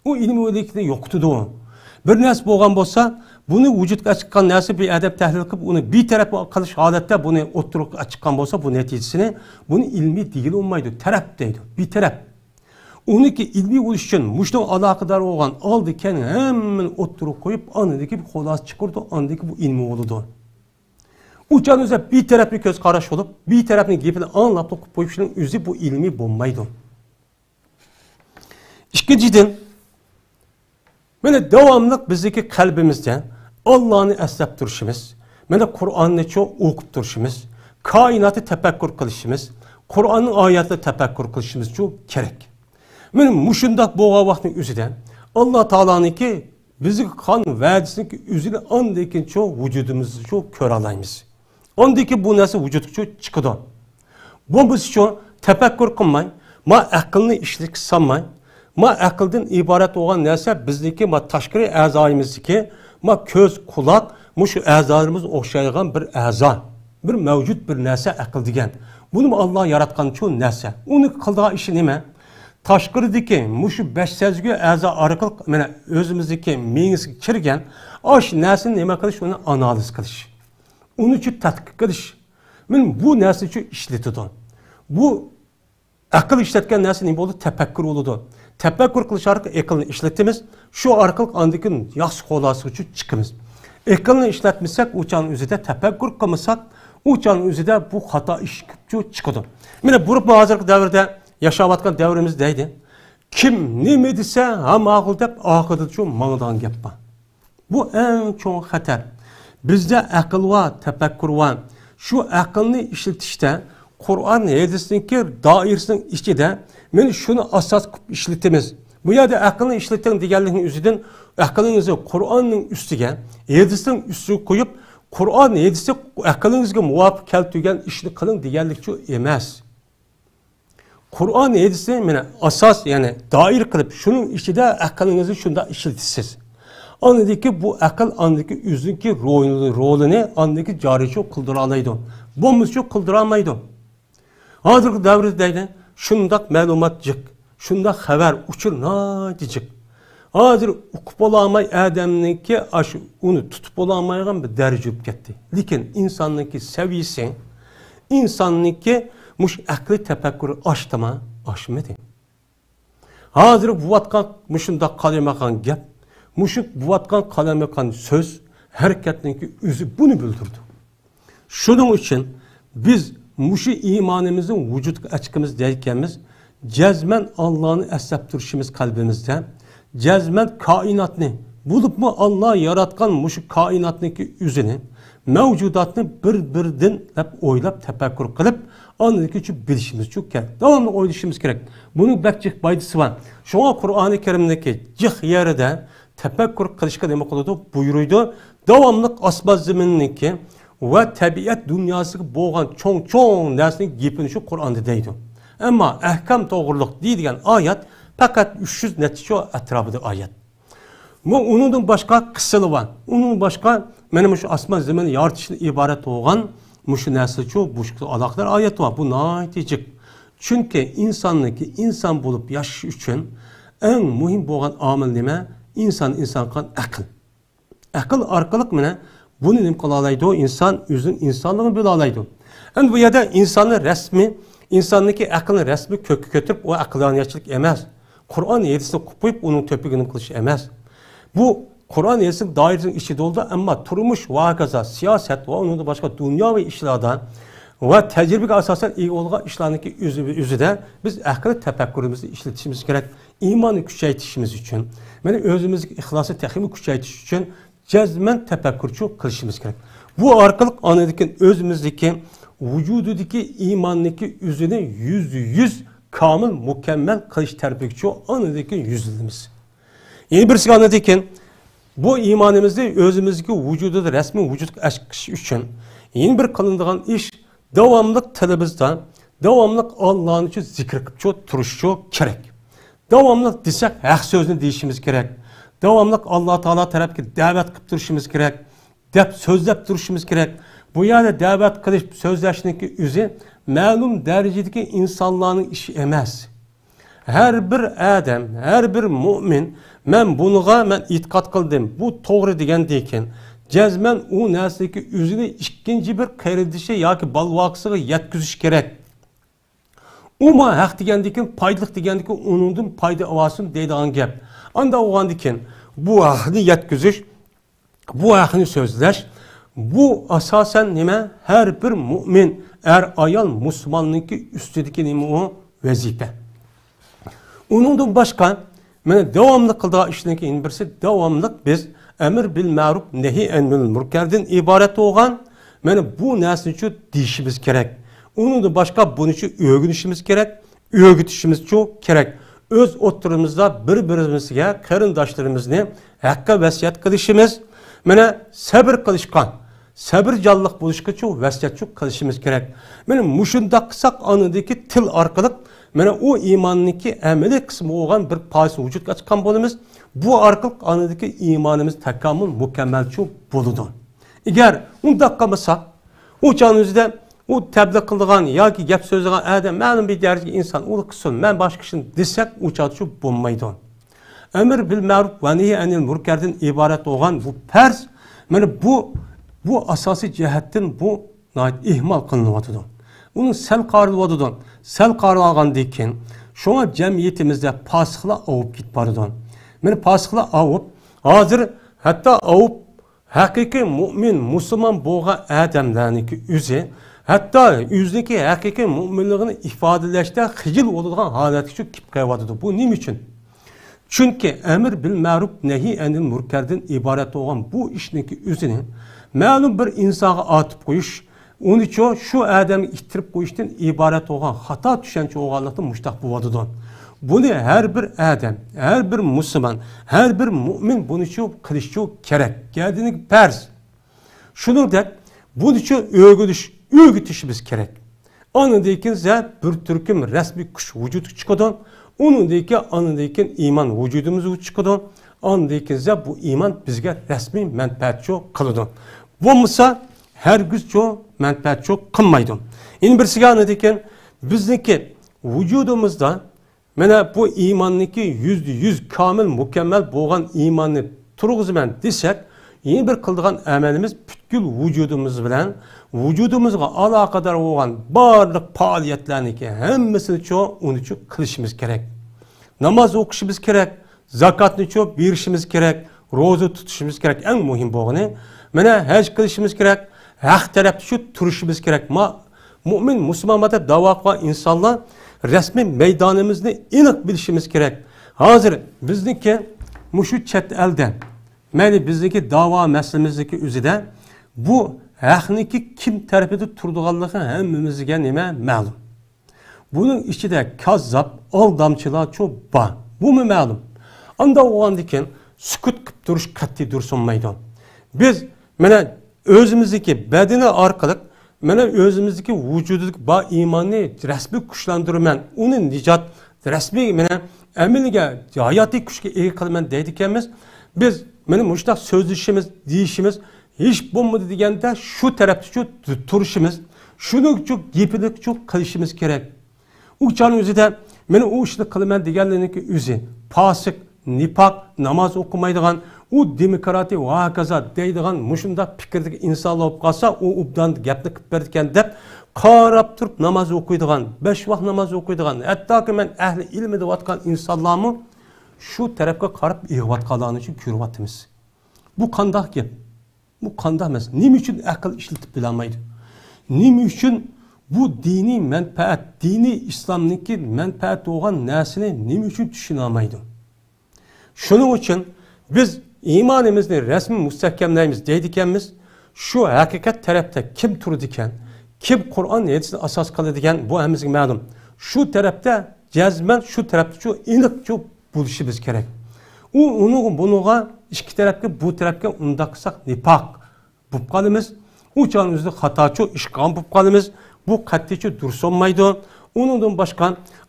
ئۇ ئىلمىيلىكنى يوقىتىدۇ. بىر نەرسە بولغان بولسا، بۇنى ۋۇجۇدقا چىققان نەرسە بىر ئادەم تەھلىل قىلىپ، ئۇنى بىتەرەپ قىلىش ھالەتتە بۇنى ئوتتۇرىغا چىققان بولسا، بۇ نەتىجىسىنى، بۇنى ئىلمىي دېگىلى بولمايدۇ. تەرەپ دەيدۇ. بىتەرەپ. ئۇنىڭكى ئىلمىي بولۇش ئۈچۈن مۇشۇنىڭغا ئالاقىدار بولغان ئالدى كەينى ھەممىنى ئوتتۇرىغا قويۇپ، ئاندىن كېيىن خۇلاسە چىقىرىدۇ، ئاندىن كېيىن بۇ ئىلمىي بولىدۇ. ئۇ چاغدا ئۆزى بىتەرەپلىك كۆز قاراش بولۇپ، بىتەرەپنىڭ گېپىنى ئاڭلاپلا قويۇشنىڭ ئۆزى بۇ ئىلمىي بولمايدۇ. ئىككىنچىدىن، مانا داۋاملىق بىزدىكى قەلبىمىزدە ئاللانى ئەسلەپ تۇرۇشىمىز، مانا قۇرئاننىچۇ ئوقۇپ تۇرۇشىمىز، كائىناتنى تەپەككۇر قىلىشىمىز، قۇرئاننىڭ ئايەتلىرىنى تەپەككۇر قىلىشىمىزچۇ كېرەك. مانا مۇشۇنداق بولغان ۋاقىتنىڭ ئۆزىدە ئاللا تائالانىڭكى بىزگە قىلغان ۋەدىسىنىڭكى ئۆزىنى ئاندىن كېيىنچۇ ۋۇجۇدىمىزدىچۇ كۆرالايمىز. ئاندىن كېيىن بۇ نەرسە ۋۇجۇدقىچۇ چىقىدۇ. بولمىسىچۇ تەپەككۇر قىلماي، ما ئەقىلنى ئىشلەشكە سالماي، ما ئەقىلدىن ئىبارەت بولغان نەرسە بىزنىڭكى ما تاشقىرى ئەزايىمىزدىكى ما كۆز، قۇلاق، مۇشۇ ئەزالىرىمىز ئوخشايدىغان بىر ئەزا، بىر مەۋجۇت بىر نەرسە ئەقىل دېگەن. بۇنىمۇ ئاللا ياراتقانچۇ نەرسە. ئۇنىڭ قىلىدىغان ئىشى نېمە؟ تاشقىرىدىكى مۇشۇ بەش سەزگۈ ئەزا ئارقىلىق مانا ئۆزىمىزدىكى مېڭىسىگە كىرگەن ئاش نەرسىنى نېمە قىلىش، ئۇنى ئانالىز قىلىش. ئۇنىچۇ تەتقىق قىلىش. مانا بۇ نەرسىنىچۇ ئىشلىتىدۇ. بۇ ئەقىل ئىشلەتكەن نەرسە نېمە بولىدۇ؟ تەپەككۇر بولىدۇ. تەپەككۇر قىلىش ئارقىلىق ئەقىلنى ئىشلىتىمىز. شۇ ئارقىلىق ئاندىن كېيىن ياخشى خۇلاسىغىچۇ چىقىمىز. ئەقىلنى ئىشلەتمىسەك، ئۇ چاغنىڭ ئۆزىدە تەپەككۇر قىلمىساق، ئۇ چاغنىڭ ئۆزىدە بۇ خاتا ئىشچۇ چىقىدۇ. مانا بۇرۇنمۇ ھازىرقى دەۋردە ياشاۋاتقان دەۋرىمىز دەيدۇ. كىم نېمە دېسە، ھەم ماقۇل دەپ ئارقىدىنچۇ ماڭىدىغان گەپ بار. بۇ ئەڭ چوڭ خەتەر. بىزدە ئەقىل بار، تەپەككۇر بار. شۇ ئەقىلنى ئىشلىتىشتە قۇرئان، ھەدىسنىڭكى دائىرىسىنىڭ ئىچىدە مانا شۇنى ئاساس قىلىپ ئىشلىتىمىز. بۇ يەردە ئەقىلنى ئىشلىتىڭ دېگەنلىكنىڭ ئۆزىدىن ئەقلىڭىزنى قۇرئاننىڭ ئۈستىگە، ھەدىسنىڭ ئۈستىگە قويۇپ، قۇرئان، ھەدىسى ئەقلىڭىزگە مۇۋاپىق كەلتۈرگەن ئىشنى قىلىڭ دېگەنلىكچۇ ئەمەس. قۇرئان ھەدىسنى مانا ئاساس، يەنى دائىرە قىلىپ، شۇنىڭ ئىچىدە ئەقلىڭىزنى شۇنداق ئىشلىتىسىز. ئاندىكى بۇ ئەقىل ئاندىكى ئۆزىنىڭكى رولىنى، رولىنى ئاندىكى جارىچۇ قىلدۇرالايدۇ. بولمىسىچۇ قىلدۇرالمايدۇ. ھازىرقى دەۋردە دەيدۇ، شۇنداق مەلۇمات جىق، شۇنداق خەۋەر، ئۇچۇر ناھايىتى جىق. ھازىر ئۇقۇپ بولالماي ئادەمنىڭكى ئاشۇ ئۇنى تۇتۇپ بولالمايدىغان بىر دەرىجە بولۇپ كەتتى. لېكىن ئىنساننىڭكى سەۋىيىسى، ئىنساننىڭكى مۇشۇ ئەقلىي تەپەككۇرى ئاشتىما؟ ئاشمىدى. ھازىر بوۋاتقان مۇشۇنداق قالايمىقان گەپ، مۇشۇ بوۋاتقان قالايمىقان سۆز، ھەرىكەتنىڭكى ئۆزى بۇنى بىلدۈرىدۇ. شۇنىڭ ئۈچۈن بىز مۇشۇ ئىمانىمىزنى ۋۇجۇدقا ئەچكىمىز دەيدىكەنمىز، جەزمەن ئاللانى ئەسلەپ تۇرۇشىمىز قەلبىمىزدە، جەزمەن كائىناتنى، بولۇپمۇ ئاللا ياراتقان مۇشۇ كائىناتنىڭكى ئۆزىنى، مەۋجۇداتنى بىر-بىردىن دەپ ئويلاپ، تەپەككۇر قىلىپ، ئاندىن كېيىن بىلىشىمىز ئۈچۈن كېرەك. داۋاملىق ئويلىشىمىز كېرەك. بۇنىڭ بەك جىق پايدىسى بار. شۇڭا قۇرئانى كەرىمدىكى جىق يېرىدە تەپەككۇر قىلىشقا نېمە قىلىدۇ؟ بۇيرۇيدۇ. داۋاملىق ئاسمان زېمىننىڭكى ۋە تەبىئەت دۇنياسىغا بولغان چوڭ-چوڭ نەرسىنىڭ گېپىنى شۇ قۇرئاندا دەيدۇ. ئەمما ئەھكام توغرۇلۇق دېيىدىگەن ئايەت پەقەت ئۈچ يۈز نەچچە ئەتراپىدا ئايەت. بۇ ئۇنىڭدىن باشقا قىسسىلار بار. ئۇنىڭدىن باشقا مانا مۇشۇ ئاسمان زېمىننى يارىتىشتىن ئىبارەت بولغان مۇشۇ نەرسىچۇ، بۇ ئالاقىدار ئايەت بار. بۇ ناھايىتى جىق. چۈنكى ئىنساننىڭكى ئىنسان بولۇپ ياشىشى ئۈچۈن ئەڭ مۇھىم بولغان ئامىل نېمە؟ ئىنسان، ئىنسان قىلغان ئەقىل. ئەقىل ئارقىلىق مانا بۇنى نېمە قىلالايدۇ؟ ئىنسان ئۆزىنىڭ ئىنسانلىقىنى بىلالايدۇ. ئەمدى بۇ يەردە ئىنساننىڭ رەسمى، ئىنساننىڭكى ئەقلىنىڭ رەسمى كۆككە كۆتۈرۈپ، ئۇ ئەقلانىيەتچىلىك ئەمەس. قۇرئان ھەدىسنى قويۇپ، ئۇنىڭ تۆپىگىنى قىلىش ئەمەس. بۇ قۇرئان ھەدىسنىڭ دائىرىسىنىڭ ئىچىدە بولىدۇ، ئەمما تۇرمۇش ۋە ھاكازا سىياسەت ۋە ئۇنىڭدىن باشقا دۇنياۋى ئىشلاردا ۋە تەجرىبىگە ئاساسەن ئىگە بولغان ئىشلارنىڭكى ئۆزى، ئۆزىدە بىز ئەقىل تەپەككۇرىمىزنى ئىشلىتىشىمىز كېرەك. ئىماننى كۈچەيتىشىمىز ئۈچۈن، مانا ئۆزىمىزدىكى ئىخلاسنى تېخىمۇ كۈچەيتىش ئۈچۈن جەزمەن تەپەككۇرچۇ قىلىشىمىز كېرەك. بۇ ئارقىلىق ئاندىن كېيىن ئۆزىمىزدىكى ۋۇجۇدىدىكى ئىماننىڭكى ئۆزىنى يۈزدە يۈز كامىل، مۇكەممەل قىلىش تەرىپىگىچۇ ئاندىن كېيىن يۈزلىنىمىز. يەنە بىرسىگە ئاندىن كېيىن بۇ ئىمانىمىزنى ئۆزىمىزدىكى ۋۇجۇدىدا رەسمىي ۋۇجۇدقا ئەكىش ئۈچۈن يەنە بىر قىلىنىدىغان ئىش، داۋاملىق تىلىمىزدا داۋاملىق ئاللانىچۇ زىكىر قىلىپچۇ تۇرۇشچۇ كېرەك. داۋاملىق دېسەك، ھەق سۆزنى دېيىشىمىز كېرەك. داۋاملىق ئاللا تائالا تەرەپكە دەۋەت قىلىپ تۇرۇشىمىز كېرەك، دەپ سۆزلەپ تۇرۇشىمىز كېرەك. بۇ يەردە دەۋەت قىلىش، سۆزلەشنىڭكى ئۆزى مەلۇم دەرىجىدىكى ئىنسانلارنىڭ ئىشى ئەمەس. ھەر بىر ئادەم، ھەر بىر مۇئمىن، مەن بۇنىغا مەن ئېتىقاد قىلدىم، بۇ توغرا دېگەندىن كېيىن، جەزمەن ئۇ نەرسىدىكى ئۆزىنى ئىككىنچى بىر قېرىندىشى ياكى بالىۋاقىسىغا يەتكۈزۈش كېرەك. ئۇمۇ ھەق دېگەندىن كېيىن، پايدىلىق دېگەندىن كېيىن، ئۇنىڭدىن پايدا ئالسۇن دەيدىغان گەپ. ئانداق بولغاندىن كېيىن، بۇ ھەقنى يەتكۈزۈش، بۇ ھەقنى سۆزلەش، بۇ ئاساسەن نېمە؟ ھەر بىر مۇئمىن، ئەر-ئايال مۇسۇلماننىڭكى ئۈستىدىكى نېمە ئۇ؟ ۋەزىپە. ئۇنىڭدىن باشقا، مانا داۋاملىق قىلىدىغان ئىشنىڭكى يەنە بىرسى، داۋاملىق بىز ئەمر بىل مەرۇپ، نەھى ئەنىل مۇنكەردىن ئىبارەت بولغان، مانا بۇ نەرسىنىچۇ دېيىشىمىز كېرەك. ئۇنىڭدىن باشقا بۇنىچۇ ئۆگىنىشىمىز كېرەك، ئۆگىتىشىمىزچۇ كېرەك. ئۆز ئوتتۇرىمىزدا بىر-بىرىمىزگە، قېرىنداشلىرىمىزنى ھەققە ۋەسىيەت قىلىشىمىز، مانا سەبر قىلىشقا، سەبرىجانلىق بولۇشقىچۇ ۋەسىيەتچۇ قىلىشىمىز كېرەك. مانا مۇشۇنداق قىلساق، ئاندىكى تىل ئارقىلىق مانا ئۇ ئىماننىڭكى ئەمەلىي قىسمى بولغان بىر پايىسىنى ۋۇجۇدقا چىققان بولىمىز. بۇ ئارقىلىق ئاندىكى ئىمانىمىز تاكامۇل، مۇكەممەلچۇ بولىدۇ. ئەگەر ئۇنداق قىلمىساق، ئۇ چاغنىڭ ئۆزىدە ئۇ تەبلىغ قىلىدىغان ياكى گەپ سۆزلىگەن ئادەم مەلۇم بىر دەرىجىگە ئىنسان ئۇنى قىلسۇن، مەن باشقا ئىشنى دېسەك، ئۇ چاغدىچۇ بولمايدۇ. ئەمر بىل مەرۇپ ۋە نەھي ئەنىل مۇنكەردىن ئىبارەت بولغان بۇ پەرز، مانا بۇ، بۇ ئاساسىي جەھەتتىن بۇ ناھايىتى ئىھمال قىلىنىۋاتىدۇ. ئۇنى سەل قارىلىۋاتىدۇ. سەل قارىلىۋالغاندىن كېيىن، شۇڭا جەمئىيىتىمىزدە پاسىقلار ئاۋۇپ كېتىپ بارىدۇ. مانا پاسىقلار ئاۋۇپ، ھازىر ھەتتا ئاۋۇپ ھەقىقىي مۇئمىن، مۇسۇلمان بولغان ئادەملەرنىڭكى ئۆزى، ھەتتا ئۆزىنىڭكى ھەقىقىي مۇئمىنلىقىنى ئىپادىلەشتە خىجىل بولىدىغان ھالەتكىچۇ كېلىپ قېلىۋاتىدۇ. بۇ نېمە ئۈچۈن؟ چۈنكى ئەمر بىل مەرۇپ، نەھي ئەنىل مۇنكەردىن ئىبارەت بولغان بۇ ئىشنىڭكى ئۆزىنى مەلۇم بىر ئىنسانغا ئاتىپ قويۇش، ئۇنىچۇ شۇ ئادەمگە ئىتتىرىپ قويۇشتىن ئىبارەت بولغان خاتا چۈشەنچە بولغانلىقتىن مۇشۇنداق بولۇۋاتىدۇ. بۇنى ھەر بىر ئادەم، ھەر بىر مۇسۇلمان، ھەر بىر مۇئمىن بۇنىچۇ قىلىشچۇ كېرەك. گەدىنىڭ پەرز. شۇنىڭدەك بۇنىچۇ ئۆگىنىش، ئۆگىتىشىمىز كېرەك. ئاندىن كېيىن زە بىر تۈركۈم رەسمىي كۈچ ۋۇجۇدقا چىقىدۇ. ئۇنىڭدىن كېيىن، ئاندىن كېيىن ئىمان ۋۇجۇدىمىزغا چىقىدۇ. ئاندىن كېيىن زە بۇ ئىمان بىزگە رەسمىي مەنپەئەتچۇ قىلىدۇ. بولمىسا، ھەرگىزچۇ مەنپەئەتچۇ قىلمايدۇ. يەنە بىرسىگە ئاندىن كېيىن بىزنىڭكى ۋۇجۇدىمىزدا مانا بۇ ئىماننىڭكى يۈزدە يۈز كامىل، مۇكەممەل بولغان ئىماننى تۇرغۇزىمەن دېسەك، يەنە بىر قىلىدىغان ئەمەلىمىز پۈتكۈل ۋۇجۇدىمىز بىلەن ۋۇجۇدىمىزغا ئالاقىدار بولغان بارلىق پائالىيەتلەرنىڭكى ھەممىسىنىچۇ ئۇنىچۇ قىلىشىمىز كېرەك. ناماز ئوقۇشىمىز كېرەك، زاكاتنىچۇ بېرىشىمىز كېرەك، روزا تۇتۇشىمىز كېرەك. ئەڭ مۇھىم بولغىنى، مانا ھەج قىلىشىمىز كېرەك، ھەق تەرەپتىچۇ تۇرۇشىمىز كېرەك. ما مۇئمىن، مۇسۇلمانمۇ دەپ داۋا قىلغان ئىنسانلار رەسمىي مەيدانىمىزنى ئېنىق بىلىشىمىز كېرەك. ھازىر بىزنىڭكى مۇشۇ چەت ئەلدە، مەيلى بىزنىڭكى داۋا مەسىلىمىزنىڭكى ئۆزىدە بۇ ھەقنىڭكى كىم تەرىپىدە تۇرىدىغانلىقى ھەممىمىزگە نېمە مەلۇم. بۇنىڭ ئىچىدە كاززاپ، ئالدامچىلارچۇ بار. بۇمۇ مەلۇم. ئانداق بولغاندىكىن سۈكۈت قىپ تۇرۇش قەتئىي دۇرۇس بولمايدۇ. بىز مانا ئۆزىمىزدىكى بەدىنى ئارقىلىق، مانا ئۆزىمىزدىكى ۋۇجۇدىدىكى بار ئىماننى رەسمىي كۈچلەندۈرىمەن، ئۇنى نىجات، رەسمىي مانا ئەمەلىيگە، ھاياتىي كۈچكە ئىگە قىلىمەن دەيدىكەنمىز. بىز مانا مۇشۇنداق سۆزلىشىمىز، دېيىشىمىز، ھېچ بولمىدى دېگەندە شۇ تەرەپتىچۇ تۇرۇشىمىز، شۇنىچۇ گېپىنىچۇ قىلىشىمىز كېرەك. ئۇ چاغنىڭ ئۆزىدە مەن ئۇ ئىشنى قىلىمەن دېگەنلىرىنىڭكى ئۆزى پاسىق، نىپاق، ناماز ئوقۇمايدىغان، ئۇ دېموكراتىيە ۋە ھاكازا دەيدىغان مۇشۇنداق پىكىردىكى ئىنسانلار بولۇپ قالسا، ئۇ ئوبدان گەپنى قىلىپ بېرىدىكەن دەپ قاراپ تۇرۇپ ناماز ئوقۇيدىغان، بەش ۋاق ناماز ئوقۇيدىغان، ھەتتاكى مەن ئەھلى ئىلمى دەۋاتقان ئىنسانلارمۇ شۇ تەرەپكە قاراپ ئېغىۋاتقانلارنى شۇ كۆرۈۋاتىمىز. بۇ قانداق گەپ؟ بۇ قانداق مەسىلە؟ نېمە ئۈچۈن ئەقىل ئىشلىتىپ بىلەلمەيدۇ؟ نېمە ئۈچۈن بۇ دىنىي مەنپەئەت، دىنىي ئىسلامنىڭكى مەنپەئەت بولغان نەرسىنى نېمە ئۈچۈن چۈشىنەلمەيدۇ؟ شۇنىڭ ئۈچۈن بىز ئىمانىمىزنى رەسمىي مۇستەھكەملەيمىز دەيدىكەنمىز. شۇ ھەقىقەت تەرەپتە كىم تۇرىدىكەن، كىم قۇرئان، ھەدىسنى ئاساس قىلىدىكەن، بۇ ھەممىمىزگە مەلۇم. شۇ تەرەپتە جەزمەن، شۇ تەرەپتە شۇ ئېنىق شۇ بولۇشىمىز كېرەك. ئۇ، ئۇنىڭغا، بۇنىڭغا، ئىككى تەرەپكە، بۇ تەرەپكە ئۇنداق قىلساق نىپاق بولۇپ قالىمىز. ئۇ چاغنىڭ ئۆزىدە خاتاچۇ ئىش قىلغان بولۇپ قالىمىز. بۇ قەتئىيچۇ دۇرۇس بولمايدۇ. ئۇنىڭدىن باشقا،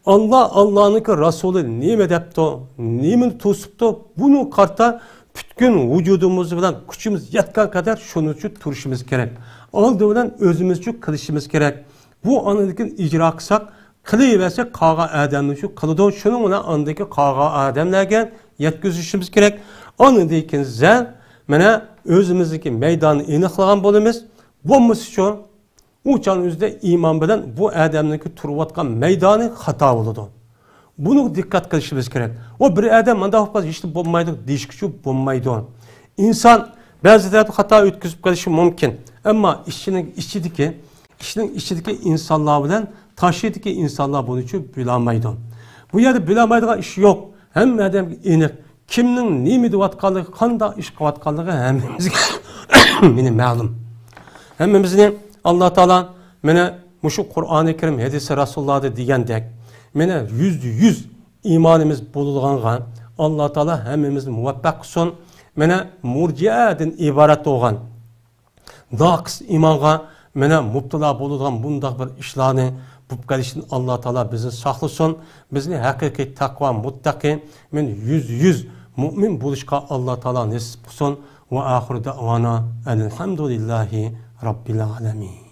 ئاللا، ئاللانىڭكى رەسۇلى نېمە دەپتۇ، نېمىنى توسۇپتۇ، بۇنىڭغا قارىتا پۈتكۈل ۋۇجۇدىمىز بىلەن كۈچىمىز يەتكەن قەدەر شۇنىڭچۇ تۇرۇشىمىز كېرەك. ئالدى بىلەن ئۆزىمىزچۇ قىلىشىمىز كېرەك. بۇ ئاندىن كېيىن ئىجرا قىلساق، قىلىۋەرسە قالغان ئادەمنىڭچۇ قىلىدۇ، شۇنىڭ بىلەن ئاندىكى قالغان ئادەملەرگە يەتكۈزۈشىمىز كېرەك. ئاندىن كېيىن زە، مانا، ئۆزىمىزنىڭكى مەيدانىنى ئېنىقلىغان بولىمىز. بولمىسىچۇ، ئۇ چاغنىڭ ئۆزىدە ئىمان بىلەن بۇ ئادەمنىڭكى تۇرۇۋاتقان مەيدانى خاتا بولىدۇ. بۇنىڭغا دىققەت قىلىشىمىز كېرەك. ئۇ بىر ئادەم مانداق بولۇپ قالسا ھېچنېمە بولمايدۇ دېيىشكىچۇ بولمايدۇ. ئىنسان بەزىلەردە خاتا ئۆتكۈزۈپ قېلىشى مۇمكىن. ئەمما ئىشچىنىڭ ئىچىدىكى، ئىشنىڭ ئىچىدىكى ئىنسانلار بىلەن تاشىدىكى ئىنسانلار بۇنى چۈشىنىپ بىلەلمەيدۇ. بۇ يەردە بىلەلمەيدىغان ئىش يوق. ھەممە ئادەمگە ئېنىق. كىمنىڭ نېمە دەۋاتقانلىقى، قانداق ئىش قىلىۋاتقانلىقى ھەممىمىزگە مانا مەلۇم. ھەممىمىزنى ئاللا تائالا مانا مۇشۇ قۇرئانى كەرىم، ھەدىسى رەسۇلۇللادا دېگەندەك، مانا يۈزدە يۈز ئىمانىمىز بولىدىغانغا ئاللا تائالا ھەممىمىزنى مۇۋەپپەق قىلسۇن. مانا مۇرجىئەدىن ئىبارەت بولغان ناقىس ئىمانغا مانا مۇپتىلا بولىدىغان بۇنداق بىر ئىشلارنى بولۇپ قېلىشتىن ئاللا تائالا بىزنى ساقلىسۇن. بىزنى ھەقىقىي تەقۋا مۇتتەقى، مانا يۈزدە يۈز مۇئمىن بولۇشقا ئاللا تائالا نېسىپ قىلسۇن. ۋە ئاخىرۇ دەئۋانا ئەنىل ھەمدۇلىللاھى رەببىل ئالەمىن.